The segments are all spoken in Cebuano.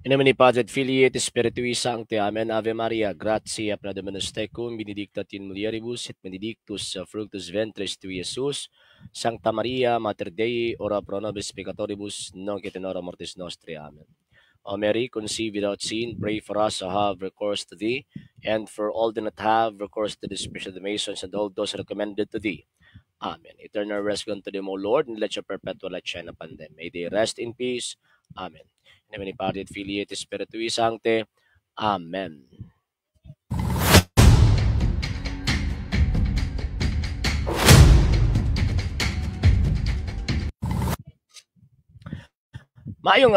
In nomine Patris et Filii et Spiritui Sancti. Amen. Ave Maria, gratia plena Dominus tecum, benedicta tu in mulieribus et benedictus fructus ventris tui, Iesus. Sancta Maria, Mater Dei, ora pro nobis peccatoribus, nunc et in hora mortis nostri. Amen. O Mary, conceived without sin, pray for us who have recourse to thee, and for all do not have recourse to the special the Masons and all those recommended to thee. Amen. Eternal rest grant to them, O Lord, and let your perpetual light shine upon them. May they rest in peace. Amen. In nomine Patris et Filii et Spiritui Sancti. Amen. Maayong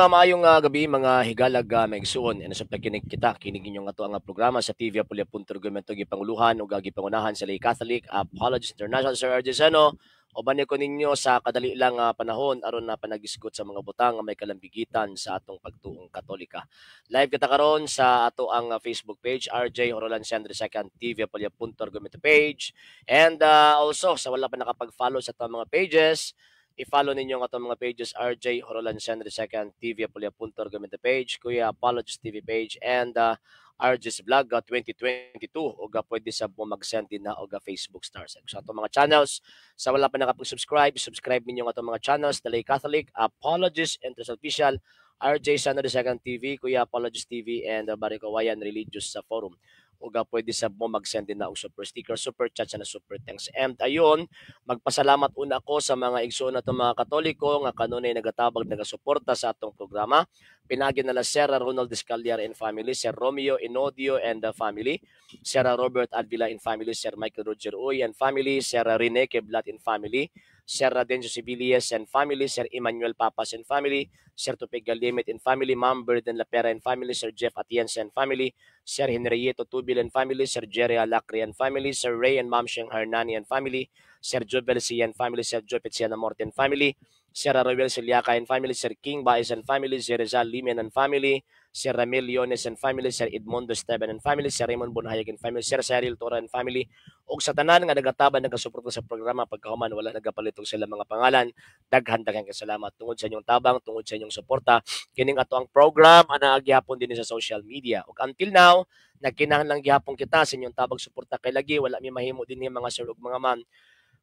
gabi, mga higalag maigsuon and sa kinig kita kinig inyong ato ang programa sa TV Apulia punto argumento, gipanguluhan ug gipangunahan sa Lay Catholic Apologists International. Sir RJ Seno, uban ko ninyo sa kadali lang panahon aron na panagisgot sa mga butang nga may kalambigitan sa atong pagtuong Katolika. Live kita karon sa ato ang Facebook page, RJ Horolan Sandre Second TV Apulia punto argumento page, and also sa wala pa nakapag-follow sa atong mga pages, i-follow ninyo ang atong mga pages: RJ Horolan Sandre Second TV Apulia punto argumento page, Kuya Apologist TV page, and RJ's Vlog 2022, ug pwede sa mo mag-send din na og Facebook stars. Sa atong mga channels, sa wala pa nakapag-subscribe, subscribe ninyo ang atong mga channels: The Lay Catholic Apologist Interest Official, RJ Sandre Second TV, Kuya Apologist TV, and Barikawayan Religious sa Forum. Ug pwede sa mo mag-send din na og super sticker, super chat, na super thanks. And ayun, magpasalamat una ko sa mga igsoon nato mga Katoliko nga kanunay nagatabag, nagasuporta sa atong programa. Pinagi nala Sir Ronald Escalier and family, Sir Romeo Enodio and the family, Sir Robert Advila and family, Sir Michael Roger Uy and family, Sir Rene Keblat and family, Sir Radencio Sibilias and family, Sir Emmanuel Papas and family, Sir Tupig Galimit and family, Ma'am Berden Lapera and family, Sir Jeff Atienza and family, Sir Henrietta Tubil and family, Sir Jerry Alacri and family, Sir Ray and Ma'am Sheng Hernani and family, Sir Joe Belsia and family, Sir Joe Pitsiana Morte and family, Sir Roel Siliaca and family, Sir King Baez and family, Sir Rizal Limen and family, Sir Ramil Leones and family, Sir Edmundo Esteban and family, Sir Raymond Bonhayag and family, Sir Cyril Tora and family, ug sa tanan nga nagataban, nagasuporta sa programa pagkahuman wala nagapalitog sila mga pangalan, daghan daghang salamat tungod sa inyong tabang, tungod sa inyong suporta. Kining ato ang program ana gihapon din sa social media. Ug until now, nagkinahanglan gihapon kita sa inyong tabang, suporta, kay lagi wala mi mahimo dinhi, mga sir ug mga ma'am,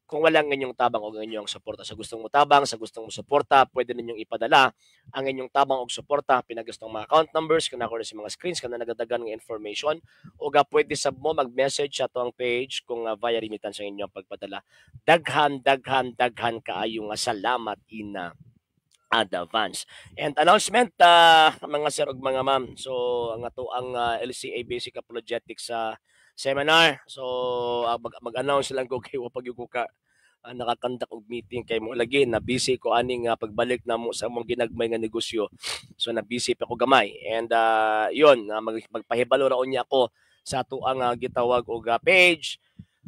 kung walang inyong tabang o inyong suporta. Sa gustong mo tabang, sa gustong mo suporta, pwede ninyong ipadala ang inyong tabang og suporta pinagastong mga account numbers kana ko sa mga screens kana nagadagan ng information, o ga pwede sab mo mag-message sa ang page kung via remittance ang inyong pagpadala. Daghan daghan daghan kaayo nga salamat in advance. And announcement, mga sir ug mga ma'am. So ang ato ang LCA Basic Apologetics sa seminar. So mag-announce lang ko kay wa pag ko ka nakakandak og meeting kay mo lagi na busy ko aning pagbalik na mo sa among ginagmay nga negosyo. So na busy pa ko gamay. And yon, magpahibalo ra unya ako sa ato ang gitawag og page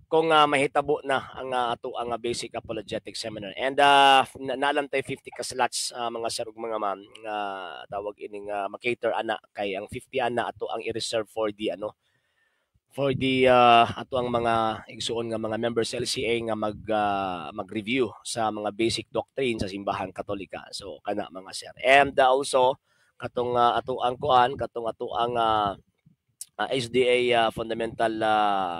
kung mahitabo na ang ato ang Basic Apologetic Seminar. And naalam tayo 50 ka slots, mga sir ug mga ma'am, nga tawag ining makater ana, kay ang 50 ana ato ang i-reserve for the ano, for the ato ang mga igsuon nga mga members sa LCA nga mag-review sa mga basic doctrine sa Simbahan Katolika. So kana, mga sir. And also katong ato ang kuan, katong ato ang SDA fundamental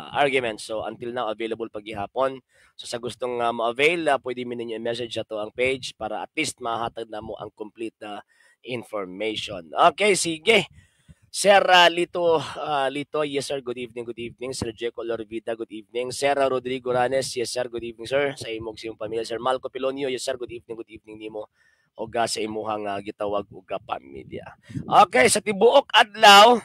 arguments. So until now available pagihapon. So sa gustong mo-avail, pwede mi ninyo i-message ato ang page para at least mahatag na mo ang complete information. Okay, sige. Sir Lito, Lito, yes sir, good evening, good evening. Sir Jeco Lorvida, good evening. Sir Rodrigo Ranes, yes sir, good evening, sir. Sa imong sa imong pamilya. Sir Malco Pilonio, yes sir, good evening nimo og sa imuhang gitawag og pamilya. Okay, sa tibuok adlaw,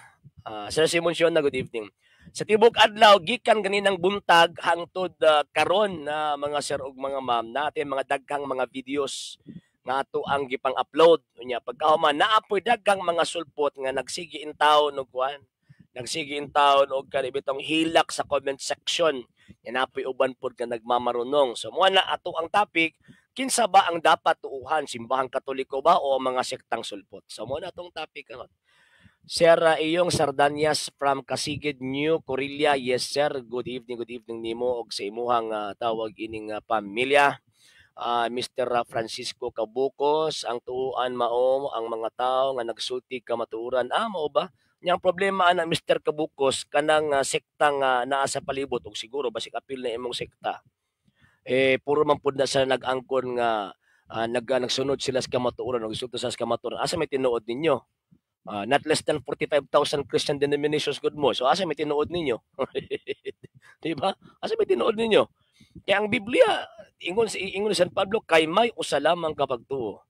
Sir Simon Siona, good evening. Sa tibuok adlaw gikan ganinang buntag hangtod karon na, mga sir ug mga ma'am, natin mga daghang mga videos nga ato ang gipang-upload. Unya pagkahuman, naa poy daghang mga sulpot nga nagsige in taon og kuan, nagsige in taon og kanibitong hilak sa comment section. Nya napoy uban pod nga nagmamarunong. So mo na ato ang topic: kinsa ba ang dapat tuuhan, Simbahang Katoliko ba o ang mga sektang sulpot? So mo na atong topic karon. Sir Iyong Sardanyas from Kasigid, New Corilla. Yes sir, good evening nimo og sa imuhang tawag ining pamilya. Mr. Francisco Cabucos, ang tuuan mao ang mga tao nga nagsulti kamatuoran. Ah, mao ba? Nya ang problema ana, Mr. Cabucos, kanang sekta nga naa sa palibot ug siguro basig apil na imong sekta. Eh, puro man pud na sa nag-angkon nga nagsunod sila sa kamatuoran ug sulti sa kamatuoran. Asa may tinuod ninyo? Not less than 45,000 Christian denominations gud mo. So asa may tinuod ninyo? Di ba? Asa may tinuod ninyo? Kaya ang Biblia, ingon si San Pablo, kay may usa lamang ka pagtuo.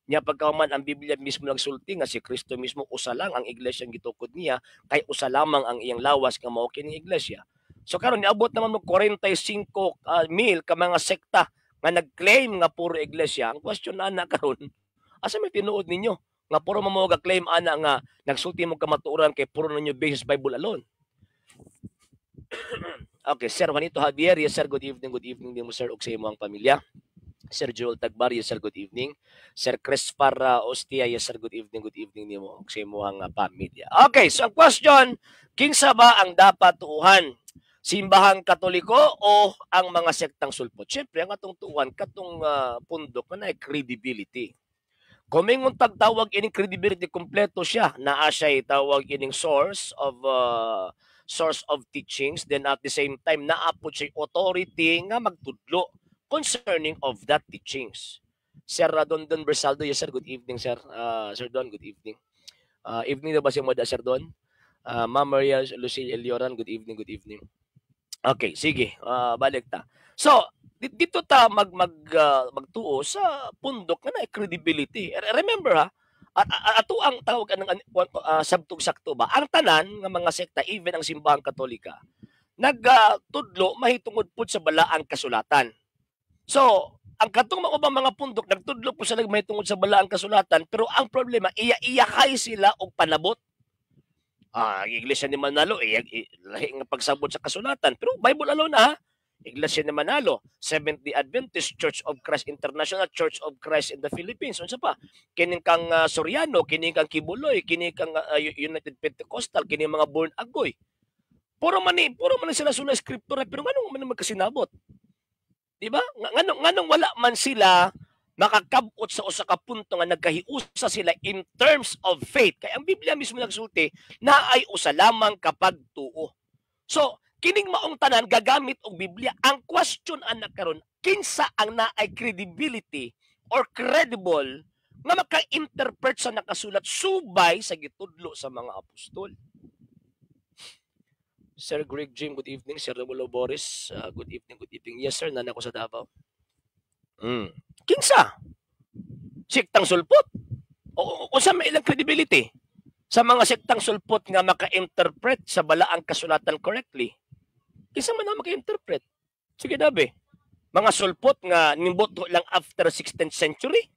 Nya pagkahuman ang Biblia mismo nagsulti nga si Kristo mismo usa lang ang iglesia ang gitukod niya, kay usa lamang ang iyang lawas nga mao kining iglesia. So karon niabot naman mo 45 mil ka mga sekta nga nag-claim nga puro iglesia. Ang question ana karon, asa may tinuod ninyo? Nga puro mo mo claim ana nga nagsulti mo kamatuoran kay puro ninyo basis Bible alone. Okay, Sir Juanito Javier, yes sir, good evening din mo, sir, ug sa imong pamilya. Sir Joel Tagbar, yes sir, good evening. Sir Crespar Ostia, yes sir, good evening nimo ug sa imong pamilya. Okay, so ang question, kinsa ba ang dapat tuuhan? Simbahang Katoliko o ang mga sektang sulpot? Siyempre, ang atong tuuhan katong pundok na credibility. Kung mingon tagtawag ining credibility, kompleto siya. Naa siya tawag ining source of teachings, then at the same time naa pod siya authority nga magtudlo concerning of that teachings. Sir Don Don Bersaldo, yes sir, good evening, sir. Sir Don, good evening. Evening na ba siya mo, Sir Don? Ma'am Maria Lucille Elioran, good evening, good evening. Okay, sige, balik ta. So, dito ta mag mag magtuo sa pundok nga na credibility. Remember ha, at ato ang tawag anang sabtog sakto ba? Ang tanan nga mga sekta, even ang Simbahang Katolika, nagtudlo mahitungod pud sa balaang kasulatan. So, ang katong mga ubang mga pundok nagtudlo po sila mahitungod sa balaang kasulatan, pero ang problema, iya-iyahay sila og panabot. Ah, ang Iglesia ni Manalo, iya, lahi nga pagsabot sa kasulatan, pero Bible alone ha. Iglesia ni Manalo, Seventh-day Adventist, Church of Christ International, Church of Christ in the Philippines. Unsa pa? Kining kang Soriano, kining kang Quiboloy, kini kang United Pentecostal, kini mga Born Agoy. Puro man ni sila sula scriptura, pero nganong man magkasinabot? Di ba? Nganong wala man sila makakabot sa usa ka punto nga nagkahiusa sila in terms of faith? Kay ang Biblia mismo nagsulti na ay usa lamang kapag tuo. So, kining maong tanan gagamit og Biblia. Ang question ana karon, kinsa ang naay credibility or credible nga maka-interpret sa nakasulat subay sa gitudlo sa mga apostol? Sir Greg Jim, good evening. Sir Romulo Boris, good evening, good evening. Yes sir, nana ko sa Davao. Kinsa? Sektang sulpot? O unsa may ilang credibility sa mga sektang sulpot nga maka-interpret sa balaang kasulatan correctly? Kinsa man ang maka-interpret? Sige dabe. Mga sulpot nga nimbuto lang after 16th century?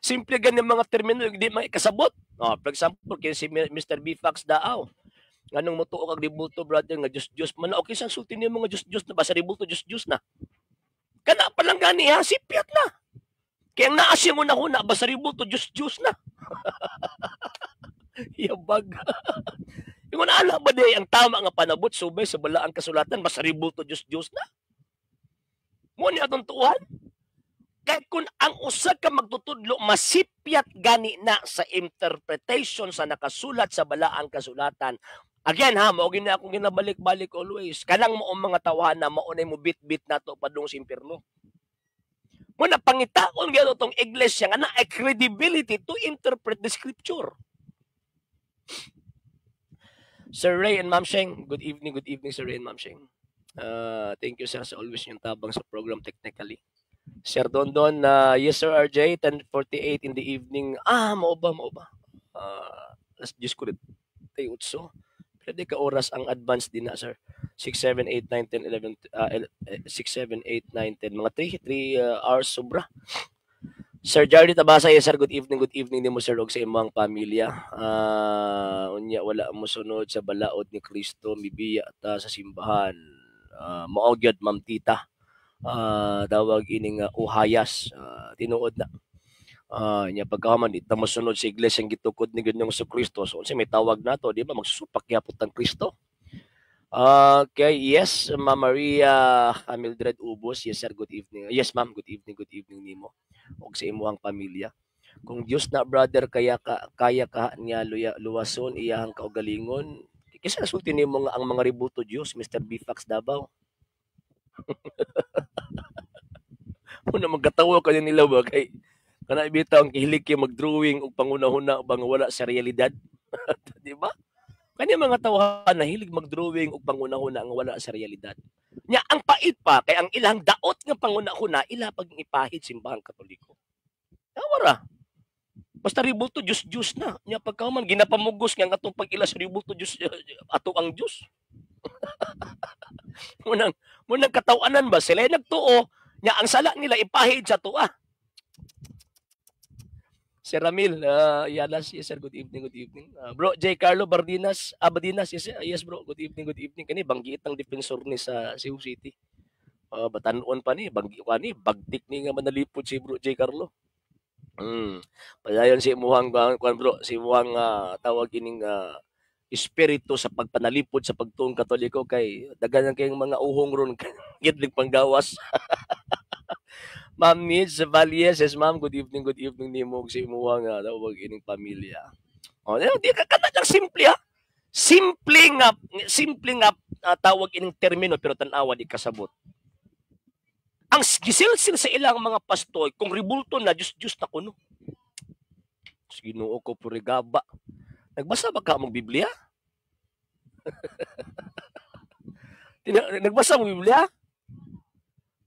Simple ganing mga termino di man ikasabot. Oh, for example, kay si Mr. B. Fox Daaw. Nganong motuo kag rebulto, brother, nga Diyos Diyos man? Okay sang sulti niyo mga Diyos Diyos na ba sa rebulto, Diyos Diyos na. Kana pa lang gani ha, sipyat na. Kaya ang naa siyang una-una ba sa rebulto, Diyos Diyos na. Yabag. Yung ana ba di ang tama nga panabot subay sa balaang kasulatan, basta rebulto, Diyos Diyos na? Mo ni atong tuuhan. Kay kung ang usa ka magtutudlo masipyat gani na sa interpretation sa nakasulat sa balaang kasulatan. Again ha, mao gini akong ginabalik-balik always. Kanang mo ang mga tawhana mao nay mo bit-bit nato padung sa impierno. Mo na pangitaon gyud tong iglesia nga naay credibility to interpret the scripture. Sir Ray and Ma'am Sheng, good evening, Sir Ray and Ma'am Sheng. Thank you, sir, sa always yung tabang sa program technically. Sir Don Don, yes sir RJ, 10:48 in the evening. Ah, mao ba, mao ba? Alas 10 ko rin. Tay utso. Pwede ka oras ang advance din na, sir. 6, 7, 8, 9, 10, 11, 6, 7, 8, 9, 10. Mga 3 hours sobra. Sir Jardy Tabasa, yes sir, good evening din mo, sir, og sa imong pamilya. Unya wala mo sunod sa balaod ni Kristo, mibiya ta sa simbahan. Mao gyud, Ma'am Tita. Tawag ining uhayas, tinuod na. Nya pagkahuman di ta mosunod sa iglesia ang gitukod ni Ginoong Kristo. So unsa may tawag nato, di ba magsusupak gyapon tang Kristo? Okay, yes, Ma'am Maria Mildred Ubos. Yes, sir, good evening. Yes, ma'am, good evening nimo ug sa imuhang pamilya. Kung Dios na, brother, kaya ka niya luya, luwason iyahang kaugalingon. Kinsa nasulti nimo nga ang mga rebulto Dios, Mr. Bifax Davao? Muna magkatawa ka nila ba kay kana bitaw ang kihilig kay mag-drawing og panguna-huna ba nga wala sa realidad? Di ba? Kani mga tawhan na hilig mag-drawing og panguna-huna nga wala sa realidad. Nya ang pait pa kay ang ilang daot nga panguna-huna ila pag ipahid Simbahang Katoliko. Tawara. Basta rebulto Diyos Diyos na. Nya pagkahuman ginapamugos nga ang atong pag-ila sa rebulto Diyos ato ang Diyos. Munang munang katawanan ba sila nagtuo nya ang sala nila ipahid sa tuwa. Sir Ramil, Yalas, yes sir, good evening, good evening. Bro, J. Carlo Bardinas, Abadinas, yes, yes bro, good evening, good evening. Kani banggiit ang defensor ni sa Cebu City. Batanon pa ni, banggi pa ni, bagtik ni nga manalipod si bro J. Carlo. Padayon si imuhang kuan bro, si imuhang tawag ining espiritu sa pagpanalipod sa pagtuong Katoliko kay daghan kayong mga uhong ron gidlig panggawas. Ma'am Nidz Valles, yes ma'am, good evening nimo ug sa imuhang tawag ining pamilya. Oh, di ka kana lang simple ha. Simple nga tawag ining termino pero tan-awa di kasabot. Ang gisilsil sa ilang mga pastor kung rebulto na Diyos Diyos na kuno. Ginoo ko purigaba. Nagbasa ba ka mong Biblia? Nagbasa mo Biblia?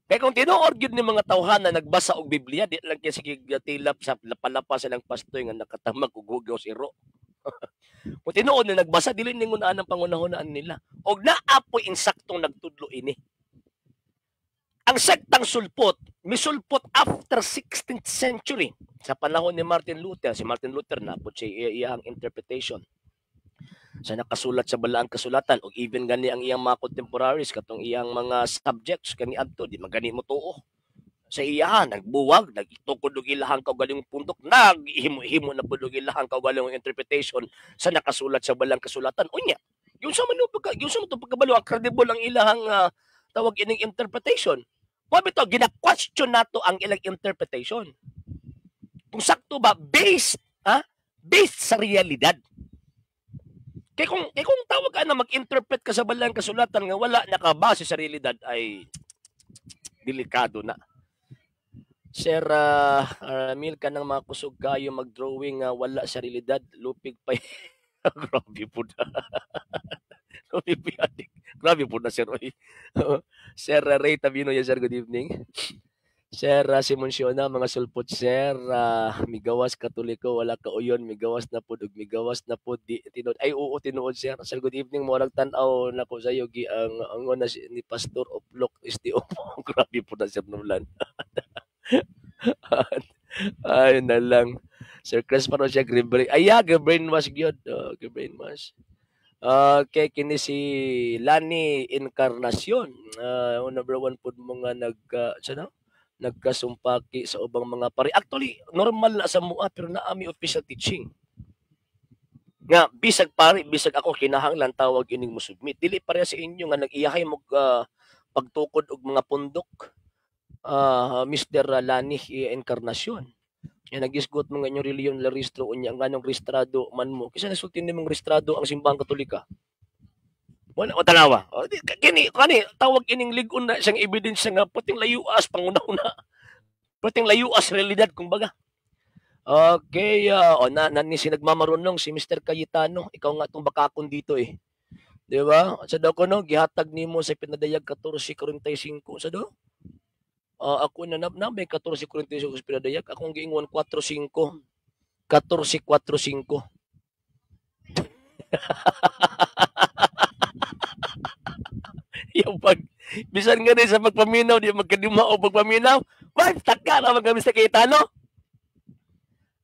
Kaya kung tinuod gyud ni mga tawhan na nagbasa og Biblia, di lang kay sige tilap sa lapalapa silang pastoy nga nakatamag og hugaw si ro. Kung tinuod na nagbasa, dili ningon ang pangunahunaan nila. Og naa poy insaktong nagtudlo ini. Ang sektang sulpot, misulpot after 16th century. Sa panahon ni Martin Luther, si Martin Luther na po siya iyang interpretation sa nakasulat sa balaang kasulatan og even gani ang iyang mga contemporaries katong iyang mga subjects kani adto di man gani mo tuo sa iya, nagbuwag, nagtukod og ilahang kaugalingong pundok, naghimo-himo na pud og ilahang kaugalingong interpretation sa nakasulat sa balaang kasulatan. Unya yung sa man pagka yung sa man pagkabalo ang credible ang ilahang tawag ining interpretation. Mao bitaw gina-question nato ang ilang interpretation kung sakto ba based ha based sa realidad. Kay kung tawag ka na mag-interpret ka sa balaang kasulatan nga wala nakabase sa realidad ay delikado na. Sir Ramil, ka ng mga kusog kayo mag-drawing nga wala sa realidad, lupig pa. Grabe po na. Grabe po yan. Grabe po na, sir. Oy. Sir Ray Tabino, yes sir, good evening. Sir Simon Siona, mga sulpot sir, migawas Katoliko, wala ka uyon, migawas na pod ug migawas na pod di tinuod. Ay oo, tinuod sir. Sir, good evening, murag tan-aw nako sa iyo gi ang na si, ni Pastor Oplok este Opo. Grabe po na sir Nolan. Ay na lang. Sir Chris pa siya grabe. Ay ya, brainwash gyud. Oh, brainwash. Okay, kini si Lani Encarnacion. Number one pod mga nag sa no? Nagkasumpaki sa ubang mga pari. Actually, normal na sa mua pero naa mi official teaching. Nga bisag pari, bisag ako kinahanglan tawag ining mo submit. Dili pareha sa inyo nga nag-iyahay mo pagtukod og mga pundok. Mr. Lani Encarnacion. Nga nagisgot mo nga inyong reliyon la rehistro unya nganong rehistrado man mo. Kinsa nasulti nimong rehistrado ang Simbahang Katolika? Wala o tanawa. O, di, kini kani tawag ining lig-on na siyang ebidensya nga puting layuas panguna-una. Puting layuas realidad kumbaga. Okay, o na, na ni si nagmamarunong si Mr. Cayetano, ikaw nga tong bakakon dito eh. Di ba? Sa daw kuno gihatag nimo sa pinadayag 14:45 sa do. Ako na na may 14:45 sa pinadayag, akong giingon 4:5. 14:45. Yung pag bisan nga sa pagpaminaw di magkaduma o pagpaminaw, why taka ra man Mr. Cayetano?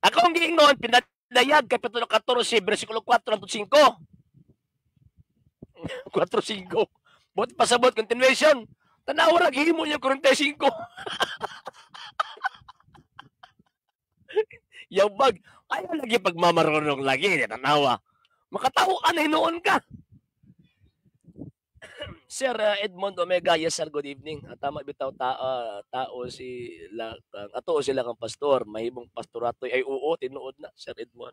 Akong giingon pinadayag kapitulo 14 bersikulo 4 hangtod 5. 4:5. Bot pasabot continuation. Tanaw ra gihimo niya 45. Yabag, ayaw lagi pagmamarunong lagi, tanawa. Makatawo ka na hinuon ka. Sir Edmond Omega, yes sir, good evening. Tama bitaw ta, tao si la, ato sila kang pastor, mahimong pastoratoy ay oo, tinuod na, Sir Edmond.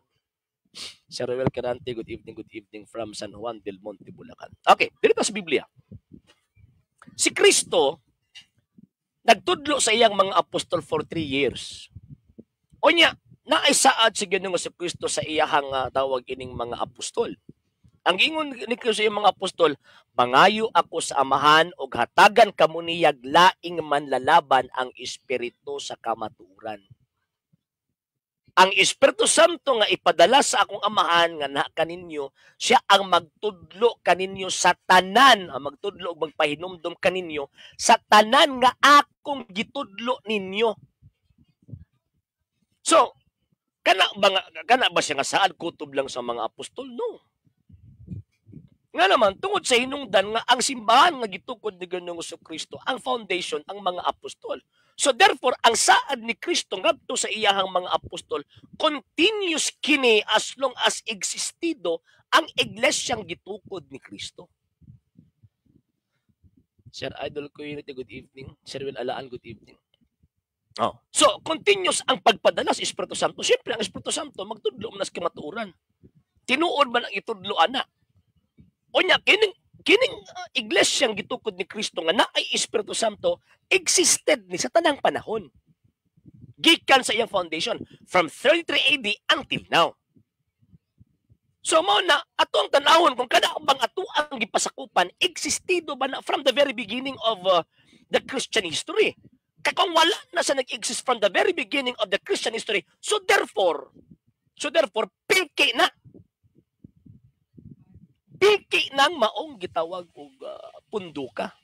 Sir Ruel Carante, good evening from San Juan del Monte, Bulacan. Okay, dito sa Biblia. Si Kristo nagtudlo sa iyang mga apostol for 3 years. Unya, naay saad si Ginoong si Kristo sa iyahang tawag ining mga apostol. Ang ingon ni Kristo sa iyang mga apostol, "Mangayo ako sa Amahan og hatagan kamo niyag laing manlalaban, ang Espiritu sa kamatuoran." Ang Espiritu Santo nga ipadala sa akong Amahan nga na kaninyo, siya ang magtudlo kaninyo sa tanan, ang magtudlo ug magpahinumdom kaninyo sa tanan nga akong gitudlo ninyo. So, kana ba siya nga saad kutob lang sa mga apostol? No. Nga naman, tungod sa hinungdan nga ang simbahan nga gitukod ni Ginoong Kristo, ang foundation ang mga apostol. So therefore, ang saad ni Kristo ngadto sa iyahang mga apostol, continuous kini as long as existido ang iglesyang gitukod ni Kristo. Sir Idol Community, good evening. Sir Will Alaan, good evening. Oh. So, continuous ang pagpadala sa Espiritu Santo. Siyempre, ang Espiritu Santo magtudlo man sa kamatuoran. Tinuod man ang itudlo ana. Unya, kining kining iglesyang gitukod ni Kristo nga naay Espiritu Santo, existed ni sa tanang panahon. Gikan sa iyang foundation from 33 AD until now. So mao na ato ang tanawon kung kada bang ato ang gipasakupan, existido ba na from the very beginning of the Christian history. Kay kung wala na sa nag-exist from the very beginning of the Christian history, so therefore piki na. Piki nang maong gitawag og punduka.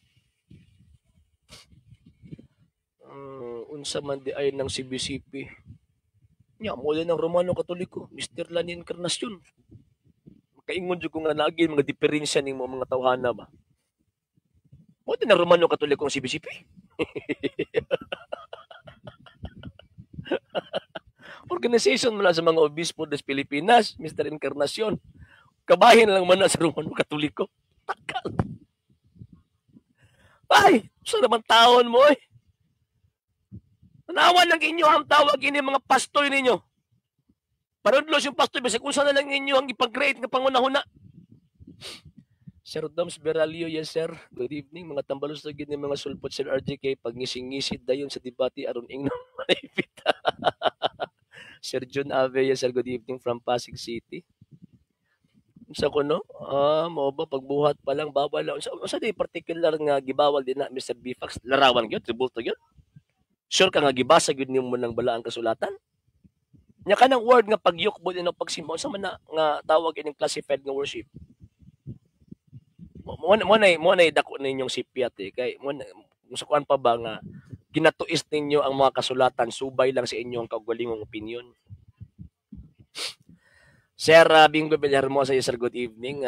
Unsa man di ay ng CBCP. Nya mo ng Romano Katoliko, Mr. Lani Encarnacion. Makaingon jud ko nga naagi mga diferensya ning mga tawhana ba. Mo din ang Romano Katoliko ang CBCP. Organization mula sa mga obispo des Pilipinas, Mr. Encarnacion. Kabahin lang man na sa Romano Katoliko. Takal. Ay, sa naman taon mo eh. Tanawan lang inyo ang tawag ini mga pastoy ninyo. Panudlos yung pastoy, bisag unsa na lang inyo ang ipag-create nga pangunahuna. Sir Doms Beralio, yes sir. Good evening. Mga tambalos na gid ni mga sulpot, Sir RJK, pag ngising-ngisid dayon sa debate aron ingnon malipit. Sir John Ave, yes sir. Good evening from Pasig City. Unsa ko no? Ah, mao ba pagbuhat pa lang bawal lang. Unsa unsa di particular nga gibawal din na, Mr. Bifax? Larawan gyud, tribulto gyud. Sure ka nga gibasa gyud nimo ng balaang kasulatan? Nya kanang word nga pagyukbod ino pagsimba, unsa man na nga tawag ining classified nga worship? Mo na dako ninyong sipyat eh kay mo na, kung sa kuan pa ba nga ginatuis ninyo ang mga kasulatan subay lang sa inyong kaugalingong opinion. Sir Bingo Villahermosa, yes sir, good evening.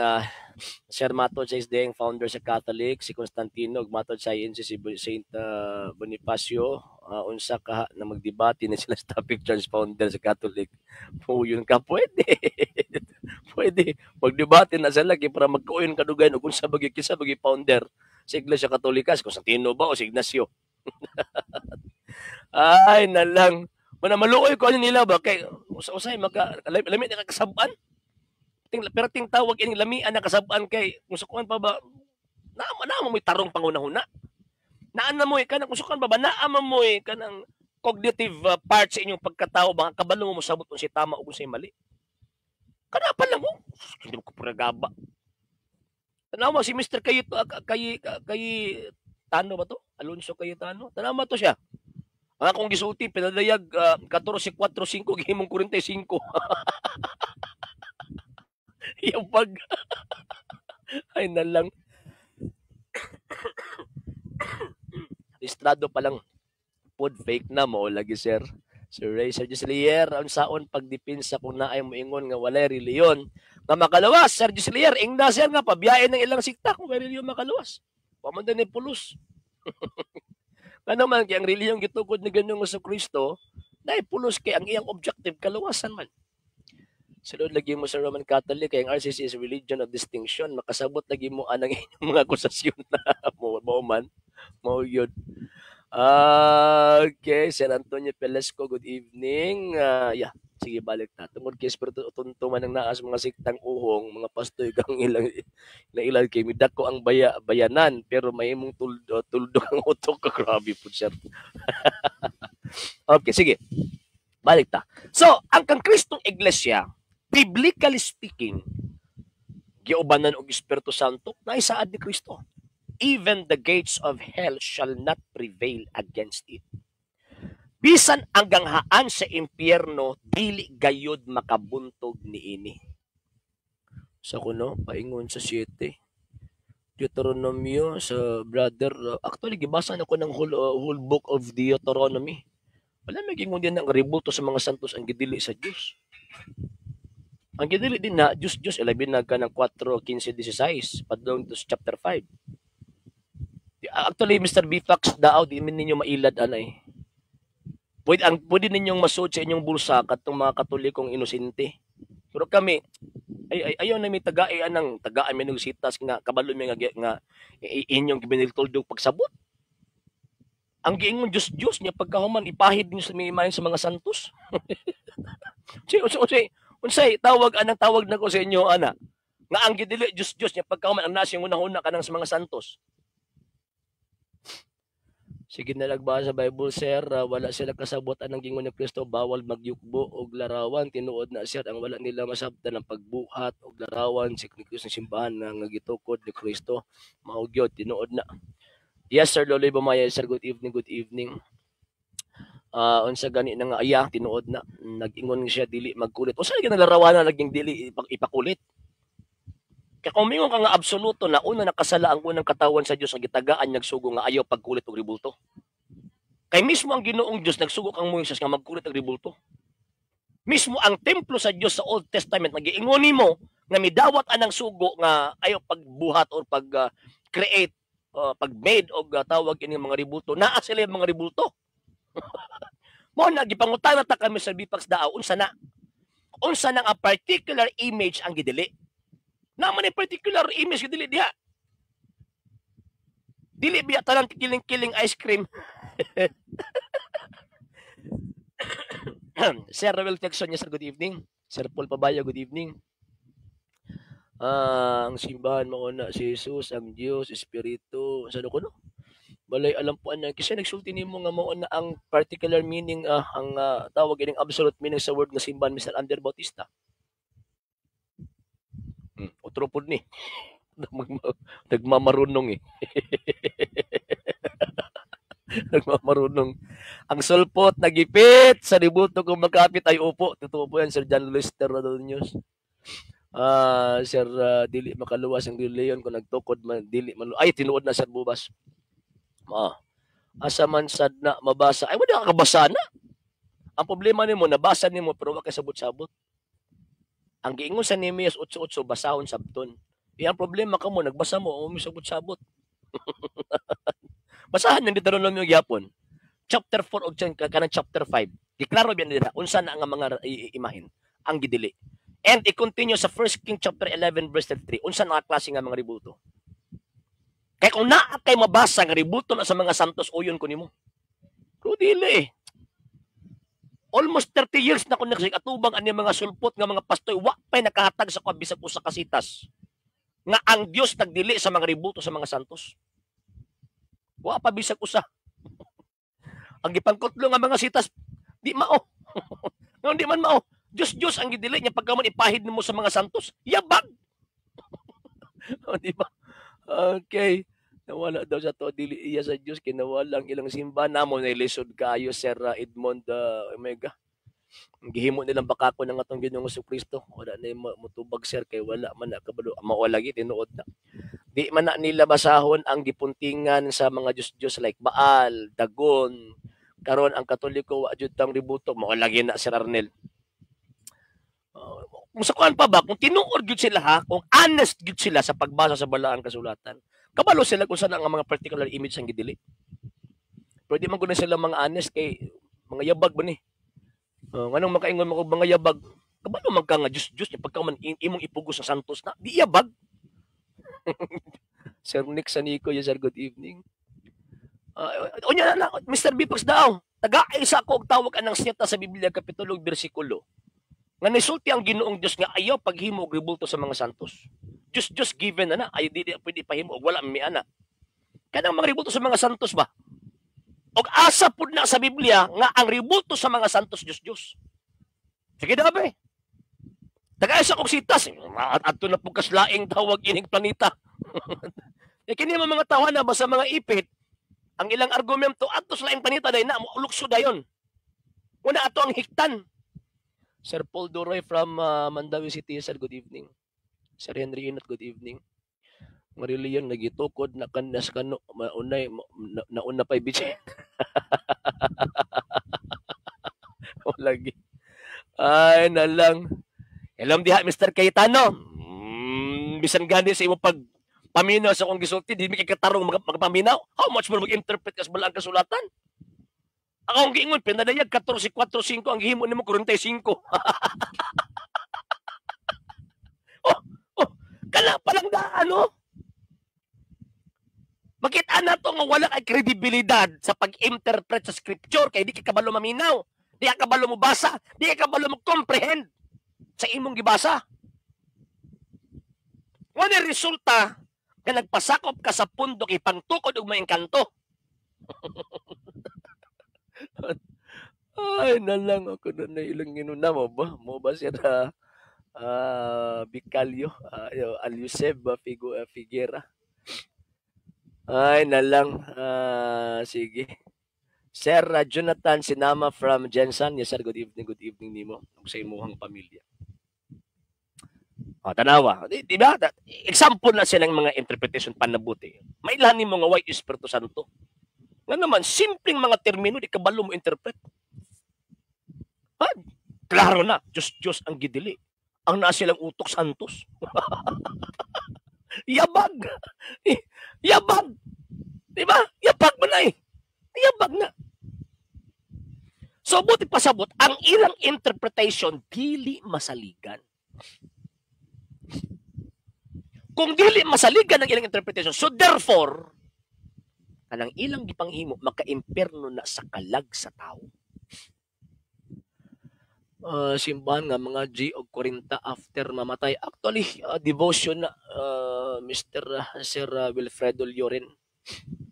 Sir Matod sa Isdeng, founder sa Catholic, si Constantino, ug matod sa INC, si Saint Bonifacio, unsa ka na magdebate na sila sa topic church founder sa Catholic. Puyon ka, pwede. Pwede. Magdebate na sila kay para magkuyon kadugayan ug unsa bagi kinsa bagi founder sa Iglesia Katolika, si Constantino ba o si Ignacio? Ay, nalang. Mana maluoy ko ano nila ba kay usa-usay maka lami na kasab-an. Ting pero ting tawag ining lamian na kasab-an kay kung sukuan pa ba naa naa mo'y tarong pangunahuna. Naa na mo'y kanang kung sukuan pa ba naa man mo'y kanang cognitive part sa inyong pagkatao ba kabalo mo mosabot kung si tama o kung si mali. Kana pa lang mo, hindi mo ko puragaba. Tanawa si Mr. Kayito kay kay Tano ba to? Alonso Cayetano? Tanawa to siya. Ang akong gisulti pinadayag 14 4 5 gihimong 45. Yung pag ay na lang. Listrado pa lang pod fake na mo lagi sir. Sir Ray, Sir Gislier, unsaon pagdepensa kung naay moingon nga walay reliyon nga makaluwas? Sir Gislier, ingna sir nga pabiyain ng ilang sikta kung may reliyon makaluwas. Wa man ni pulos. Ano man kay ang reliyong gitukod ni Ginoong Kristo, dahil pulos kay ang iyang objective kaluwasan man. Sulod lagi mo sa Roman Catholic kay ang RCC is religion of distinction. Makasabot lagi mo anang inyong mga akusasyon na mo mao man. Mao yun. Ah, okay, Sir Antonio Pelesco, good evening. Yeah, sige, balik ta. Tungod kay Espiritu Tunto man ang naa sa mga siktang uhong, mga pastoy kang ilang ilan kay midako ang bayanan pero mahimong tuldo tuldok ang utok ka. Grabe po, sir. Okay, sige. Balik ta. So, ang kang Kristong Iglesia, biblically speaking, giubanan og Espiritu Santo, naisaad ni Kristo. "Even the gates of hell shall not prevail against it." Bisan ang ganghaan sa impyerno, dili gayod makabuntog niini. Sa kuno, paingon sa 7. Deuteronomio sa brother, actually gibasa na ko ng whole book of Deuteronomy. Wala may gingon din ang rebulto sa mga santos ang gidili sa Dios. Ang gidili din na Dios Dios, ilabi na ka ng 4, 15, 16 padung to sa chapter 5. Actually, Mr. Bifax, daaw di man ninyo mailad anay. Pwede ninyong masud sa inyong bulsa katong mga Katolikong inosente. Pero kami ay ayaw na mi tagai anang tagaan mi og sitas nga kabalo mi nga inyong gibiniltuldog pagsabot. Ang giingon Diyos Diyos niya, pagkahuman ipahid niyo sa imahin sa mga santos. Unsay unsay unsay tawag anang tawag nako sa inyo ana? Nga ang gidili Diyos Diyos niya, pagkahuman ang nasa una-una kanang sa mga santos. Sige na nagbasa sa Bible, sir, wala sila kasabot anang gingon ni Kristo, bawal magyukbo og larawan. Tinuod na, sir, ang wala nila masabtan ang pagbuhat og larawan si Kristo sa simbahan nga gitukod ni Kristo. Mao gyud, tinuod na. Yes, Sir Loloy Bumaya, sir, good evening, good evening. Unsa gani na nga aya, tinuod na. Nag-ingon siya dili magkulit. Unsa lagi nalarawan na naging dili ipakulit? Kaya kung mingon ka nga absoluto na una nakasala ang unang katawan sa Dios nga gitagaan nagsugo nga ayaw pagkulit og rebulto. Kay mismo ang Ginoong Dios nagsugo kang Moises nga magkulit og rebulto. Mismo ang templo sa Dios sa Old Testament nagiingon nimo nga midawat anang sugo nga ayaw pagbuhat or pag create, pag made og tawag ini mga rebulto. Naa sila yung mga rebulto. Mo na gipangutana ta kami sa Bipax Daaw, unsa na? Unsa nang a particular image ang gidili? Naman ni particular image dili diha. Dili biya talang kiling-kiling ice cream. Sir Roel Texon, yes sir, good evening. Sir Paul Pabayo, good evening. Ang simbahan mo na si Jesus, ang Dios, Espiritu, sa ko no? Balay alam po ana kasi nagsulti nimo nga mao na ang particular meaning, ang tawag ining absolute meaning sa word nga simbahan, Mr. Ander Bautista. Otro pod ni. Nagmamarunong eh. Nagmamarunong. Ang sulpot nagipit sa libuto kung magkapit ay upo. Totoo po yan, Sir John Luis Terrado News. Sir, dili makaluwas ang Leon kung nagtukod man dili man ay tinuod na, Sir Bubas. Ma. Asa man sad na mabasa? Ay, wala ka kabasa na. Ang problema nimo, nabasa nimo pero wa kay sabot-sabot. Ang giingon sa Nehemias 8:8, basahon sabton. Iyang problema kamo nagbasa mo o sabot-sabot. Basahan ng Deuteronomio gyapon. Chapter 4 og kanang chapter 5. Giklaro biyan nila unsa na ang mga imahin ang gidili. And i-continue sa 1 King chapter 11 verse 33. Unsa na klase nga mga rebulto? Kay kung naa kay mabasa nga rebulto na sa mga santos, uyon ko nimo. Pero dili eh. Almost 30 years na ko nagsig atubang ani mga sulpot nga mga pastoy, wa pay nakahatag sa ko bisag usa ka sitas nga ang Dios nagdili sa mga rebulto sa mga santos. Wa pa bisag usa. Ang gipangkutlo nga mga sitas di mao. Nga di man mao. Dios Dios ang gidili niya, pagkaman ipahid nimo sa mga santos, yabag. O, di ba? Okay. Nawala daw sa to dili iya sa Dios kinawala ang ilang simbahan namo na lisod kaayo, Sir Edmond Omega. Ang gihimo nilang bakako ng atong Ginoong Kristo. Wala na mutubag, sir, kay wala man na kabalo. Mao lagi, tinuod na. Di man na nila basahon ang gipuntingan sa mga Diyos-Diyos like Baal, Dagon. Karon ang Katoliko wa jud tang ributo. Mao lagi na, Sir Arnel. Kung sa kuan pa ba, kung tinuod gyud sila ha, kung honest gyud sila sa pagbasa sa balaang kasulatan, kabalo sila kung saan ang mga particular image ang gidili. Pero di man gud sila mga honest kay mga yabag ba ni. Nganong makaingon mo og mga yabag? Kabalo man ka nga Diyos Diyos niya pagka man imong ipugos sa santos na di yabag. Sir Nick Sanico, yes sir, good evening. Unya na, Mr. B. Pax daw. Taga isa ko og tawag anang siyata sa Biblia kapitulo ug bersikulo. Nga nisulti ang Ginoong Dios nga ayaw paghimo og rebulto sa mga santos. Diyos Diyos given na na, ayaw di pwede pahimo og wala mi ana. Kanang mga rebulto sa mga santos ba? Og asa pud na sa Biblia nga ang rebulto sa mga santos Diyos Diyos. Sige daw be. Taga isa kog sitas, adto na pud kaslaing tawag ining planeta. E kini mga tawana ba sa mga ipit, ang ilang argumento adto sa laing planeta day na lukso dayon. Una ato ang hiktan. Sir Paul Duroy from Mandaue City, sir, good evening. Sir Henry Inot, good evening. Marilion nagitukod na kanas kano maunay nauna pa'y bitch. Lagi. Ay nalang. Alam diha Mr. Cayetano. Bisan gani sa imong pag paminaw sa akong gisulti, di mi kay katarong magpaminaw. How much more mag-interpret kas bala ang kasulatan? Ako ang giingon, pinadayag 14, 4, 5, ang gihimo nimo 45. Oh, kana palang daan, no? Makita na to nga wala kay kredibilidad sa pag-interpret sa scripture kay di ka kabalo maminaw, di ka kabalo mo basa, di ka kabalo mo comprehend sa imong gibasa. Wala resulta nga nagpasakop ka sa pundok ipangtukod og maengkanto. Ay, nalang ako na na ilang inuna mo ba? Mo ba siya na Bicalyo, Aluseb, Figuera. Ay, nalang. Sige. Sir Jonathan Sinama from Jensen. Yes, sir. Good evening nimo ug sa imuhang pamilya. Ah, tanawa. Di ba? Example na silang mga interpretation panabuti. Mailan nimo nga way Espiritu Santo. Nga naman, simpleng mga termino, di kabalo mo interpret. Ha? Klaro na, Diyos Diyos ang gidili. Ang naa silang utok santos. Yabag. Yabag. Di ba? Yabag man na eh. Yabag na. So, buti pasabot, ang ilang interpretation, dili masaligan. Kung dili masaligan ang ilang interpretation, so therefore, kanang ilang gipanghimo, maka-imperno na sa kalag sa tao. Simbahan nga mga G o 40 after mamatay. Actually, devotion na, Mr. Sir Wilfredo Lloren.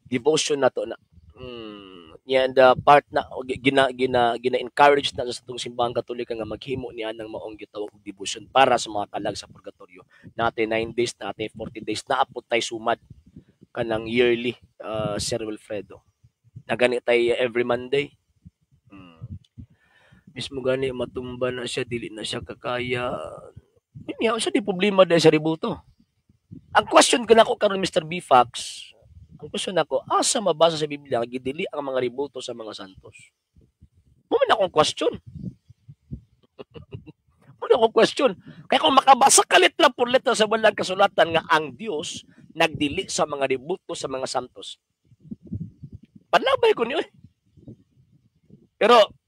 Devotion na to na. And part na gina gina gina-encourage na sa atong Simbahang Katolika nga maghimo niya ng maong gitawag og devotion para sa mga kalag sa purgatorio. Nate 9 days, nate 40 days, naapot tay sumad kanang yearly, Sir Wilfredo. Nagani tay every Monday. Mismo gani matumba na siya, dili na siya kakaya. Yun nga, unsa di problema dahil sa rebulto? Ang question ko nako karon Mr. B. Fox, ang question nako, asa mabasa sa Biblia nga gidili ang mga rebulto sa mga santos? Mo man akong question. Mo man akong question. Kaya kung makabasa ka letra por letra sa balang kasulatan nga ang Dios nagdili sa mga rebulto sa mga santos, panlabay ko niyo eh. Pero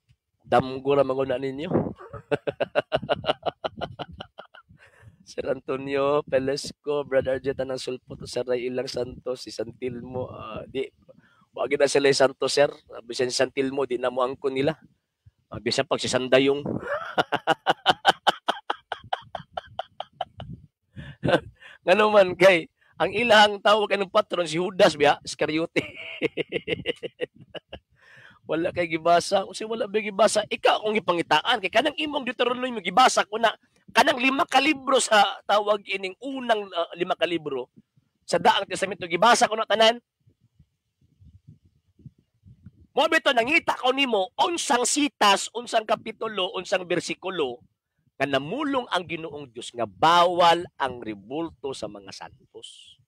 damgo ra man na ninyo. Sir Antonio Pelesco, Brother Arjeta ng Sulpot, Sir Ray Ilang Santos, si Santilmo, di wag na sila Santos, sir. Bisan si Santilmo, di na mo angkon nila. Bisan pag si Sandayong. Ngano man kay ang ilang tawag anong patron si Judas biya, Iscariote. Wala kay gibasa, kasi wala ba gibasa. Ikaw akong gipangitaan kay kanang imong Deuteronomio gibasa ko na kanang 5 ka libro sa tawag ining unang 5 ka libro sa Daang Testamento gibasa ko na tanan. Mo bito nangita ko nimo unsang sitas, unsang kapitulo, unsang bersikulo nga namulong ang Ginoong Dios nga bawal ang rebulto sa mga santos.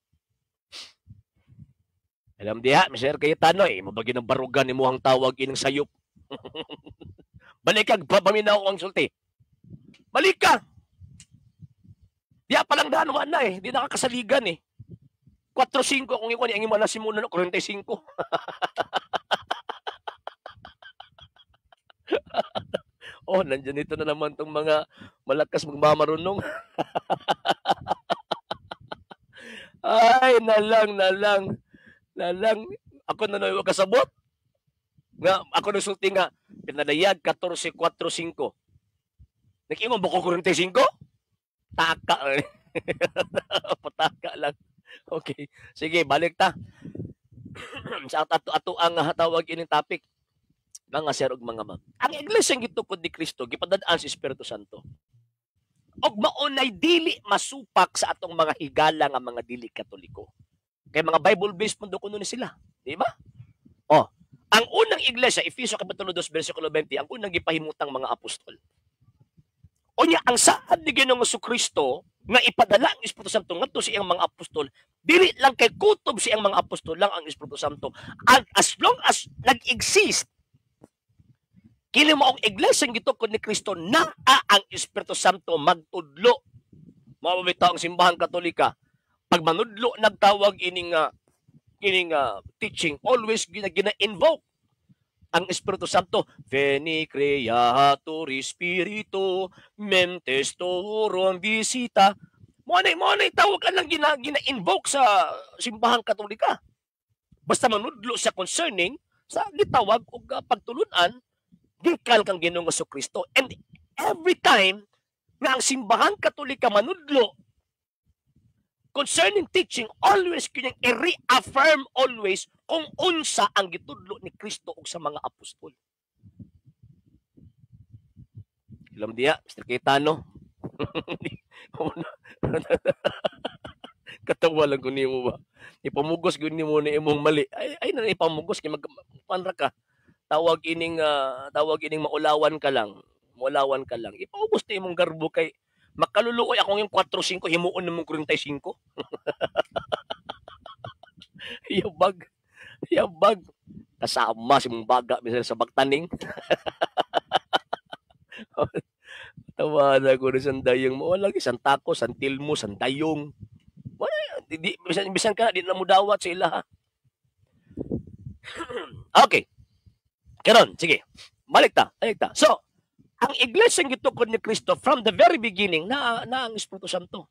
Alam diha, Mr. Cayetano, eh, mabagi ng barugan ni mo ang tawag ining sayop. Balik kag paminaw ang sulti. Balik ka! Diha palang daan, wala eh. Di nakakasaligan eh. 4-5 kung ikuan, ang imo na simuna no, 45. Oh, nandiyan dito na naman tong mga Malakas magmamarunong. Ay, nalang, nalang. Nalang. Ako na wa kasabot. Nga, ako nagsulti nga, pinadayag 14, 4, 5. Nag-ingon ba ko 45? Taka. Pataka lang. Okay. Sige, balik ta. Sa ato ato ang tawag ining topic, mga sir ug mga ma'am. Ang iglesia gitukod ni Kristo gipadad-an sa Espiritu Santo. Og maunay dili masupak sa atong mga higala nga mga dili Katoliko. Kay mga Bible based man kuno ni sila, di ba? Oh, ang unang iglesia, Efeso kapitulo 2 bersikulo 20, ang unang gipahimutang mga apostol. Unya ang saad ni Ginoong Kristo nga ipadala ang Espiritu Santo ngadto sa iyang mga apostol, dili lang kay kutob sa iyang mga apostol lang ang Espiritu Santo. Ang as long as nag-exist kini maong iglesia gitukod ni Kristo, naa ang Espiritu Santo magtudlo. Mao bitaw ang Simbahan Katolika pag manudlo nagtawag ining teaching, always gina-invoke ang Espiritu Santo. Veni Creator Spiritu, mentes tuorum visita. Mo na tawag lang gina-invoke sa Simbahan Katolika. Basta manudlo siya concerning sa gitawag og pagtulunan gikan kang Ginoong Kristo. And every time nga ang Simbahan Katolika manudlo concerning teaching, always kinyang i-reaffirm always kung unsa ang gitudlo ni Kristo ug sa mga apostol. Ilam diya, Mr. Cayetano. Katawa lang ko nimo ba. Ipamugos gyud nimo ni imong mali. Ay ay na ipamugos kay magpanra ka. Tawag ining maulawan ka lang. Maulawan ka lang. Ipaubos na imong garbo kay makaluluoy ako ngayong 4-5, himuon namong 45. Yabag. Yabag. Kasama si mong baga bisan sa bagtaning. Tawa na ko rin sandayong mo. Wala lagi, santako, santilmo, sandayong. Wala, di, bisan ka na, di na mo dawat sa ila ha. Okay. Karon, sige. Balik ta, balik ta. So, ang iglesia gitukod ni Kristo from the very beginning na ang Espiritu Santo.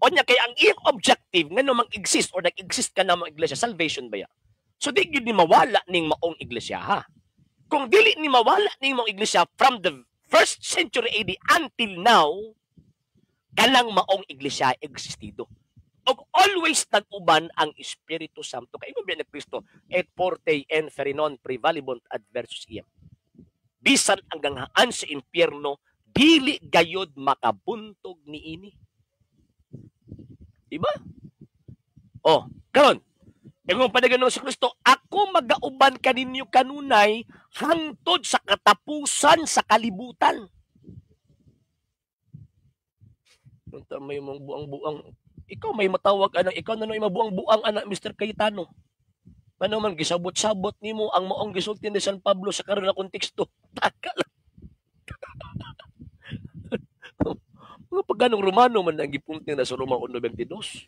Onya kay ang iyang objective ngano mang-exist or nag-exist ka na mga iglesia, salvation ba ya? So di gyud ni mawala ning maong iglesia ha. Kung dili ni mawala ning maong iglesia from the first century AD until now, kanang maong iglesia existido. Og always nag-uban ang Espiritu Santo. Kay ingon ni Kristo, et forte en ferinon prevalibunt adversus iem. Bisan ang ganghaan sa impyerno, dili gayod makabuntog niini. Diba? Oh, karon, ingon pa na si Kristo, ako magauban kaninyo kanunay hangtod sa katapusan sa kalibutan. Unta may mong buang-buang. Ikaw may matawag anak, ikaw na no'y mabuang-buang anak, Mr. Cayetano. Ano man gisabot-sabot nimo ang maong gisulti ni San Pablo sa karon na konteksto. Taka lang. Mga pagganong Romano man ang gipunting na sa Roma 1:22.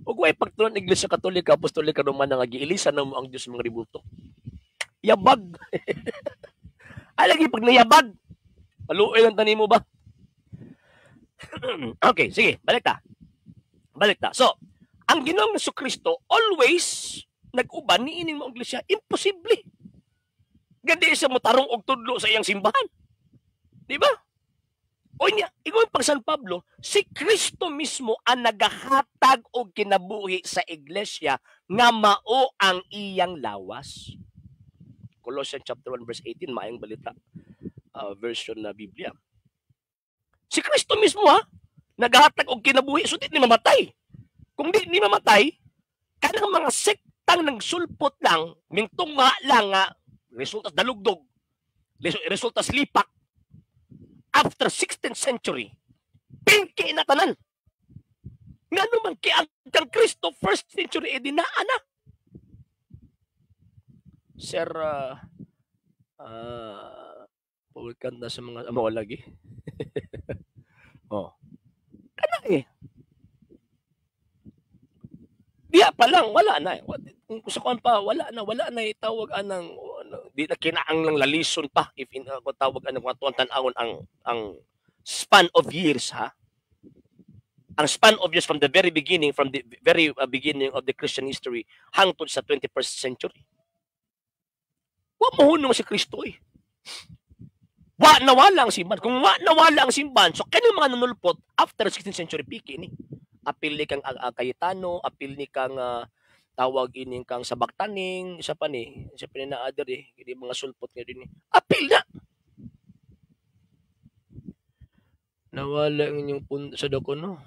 Ug way pagtulon Iglesia Katolika Apostolika Romana nga giilisan na mo ang Dios mga rebulto. Yabag. Ay lagi pag nayabag. Maluoy lang tanimo ba? Okay, sige, balik ta. Balik ta. So, ang Ginoong Kristo always nag-uban ni ining maong iglesia, imposible. Gandi siya motarong og tudlo sa iyang simbahan. Di ba? Unya, ingon pag San Pablo, si Kristo mismo ang nagahatag og kinabuhi sa iglesia nga mao ang iyang lawas. Colossians chapter 1 verse 18, maayong balita version na Biblia. Si Kristo mismo ha, nagahatag og kinabuhi, so di ni mamatay. Kung di ni mamatay, kanang mga sektang nagsulpot lang, mingtunga lang nga, resulta sa dalugdog, resulta sa lipak, after 16th century, pingki na tanan. Nga naman kay ang Kristo first century, edi naa na. Sir, pawalkan na sa mga amo lagi. Oh. Kana eh. Diya pa lang, wala na. Kung sa kuan pa, wala na itawag anang, ano, di na kinaang lang lalison pa if in, kung tawag anang kung atuan tan-awon ang span of years, ha? Ang span of years from the very beginning of the Christian history hangtod sa 21st century. Wa mohunong si Kristo eh. Wa nawala ang simbahan. Kung wa nawala ang simbahan, so kani mga nanulpot after 16th century piki ni. Apil ni kang Cayetano, apil ni kang tawag ining kang Sabaktaning, isa pa ni na other eh, kini mga sulpot nga din. Apil na. Nawala ang inyong punto sa dako no.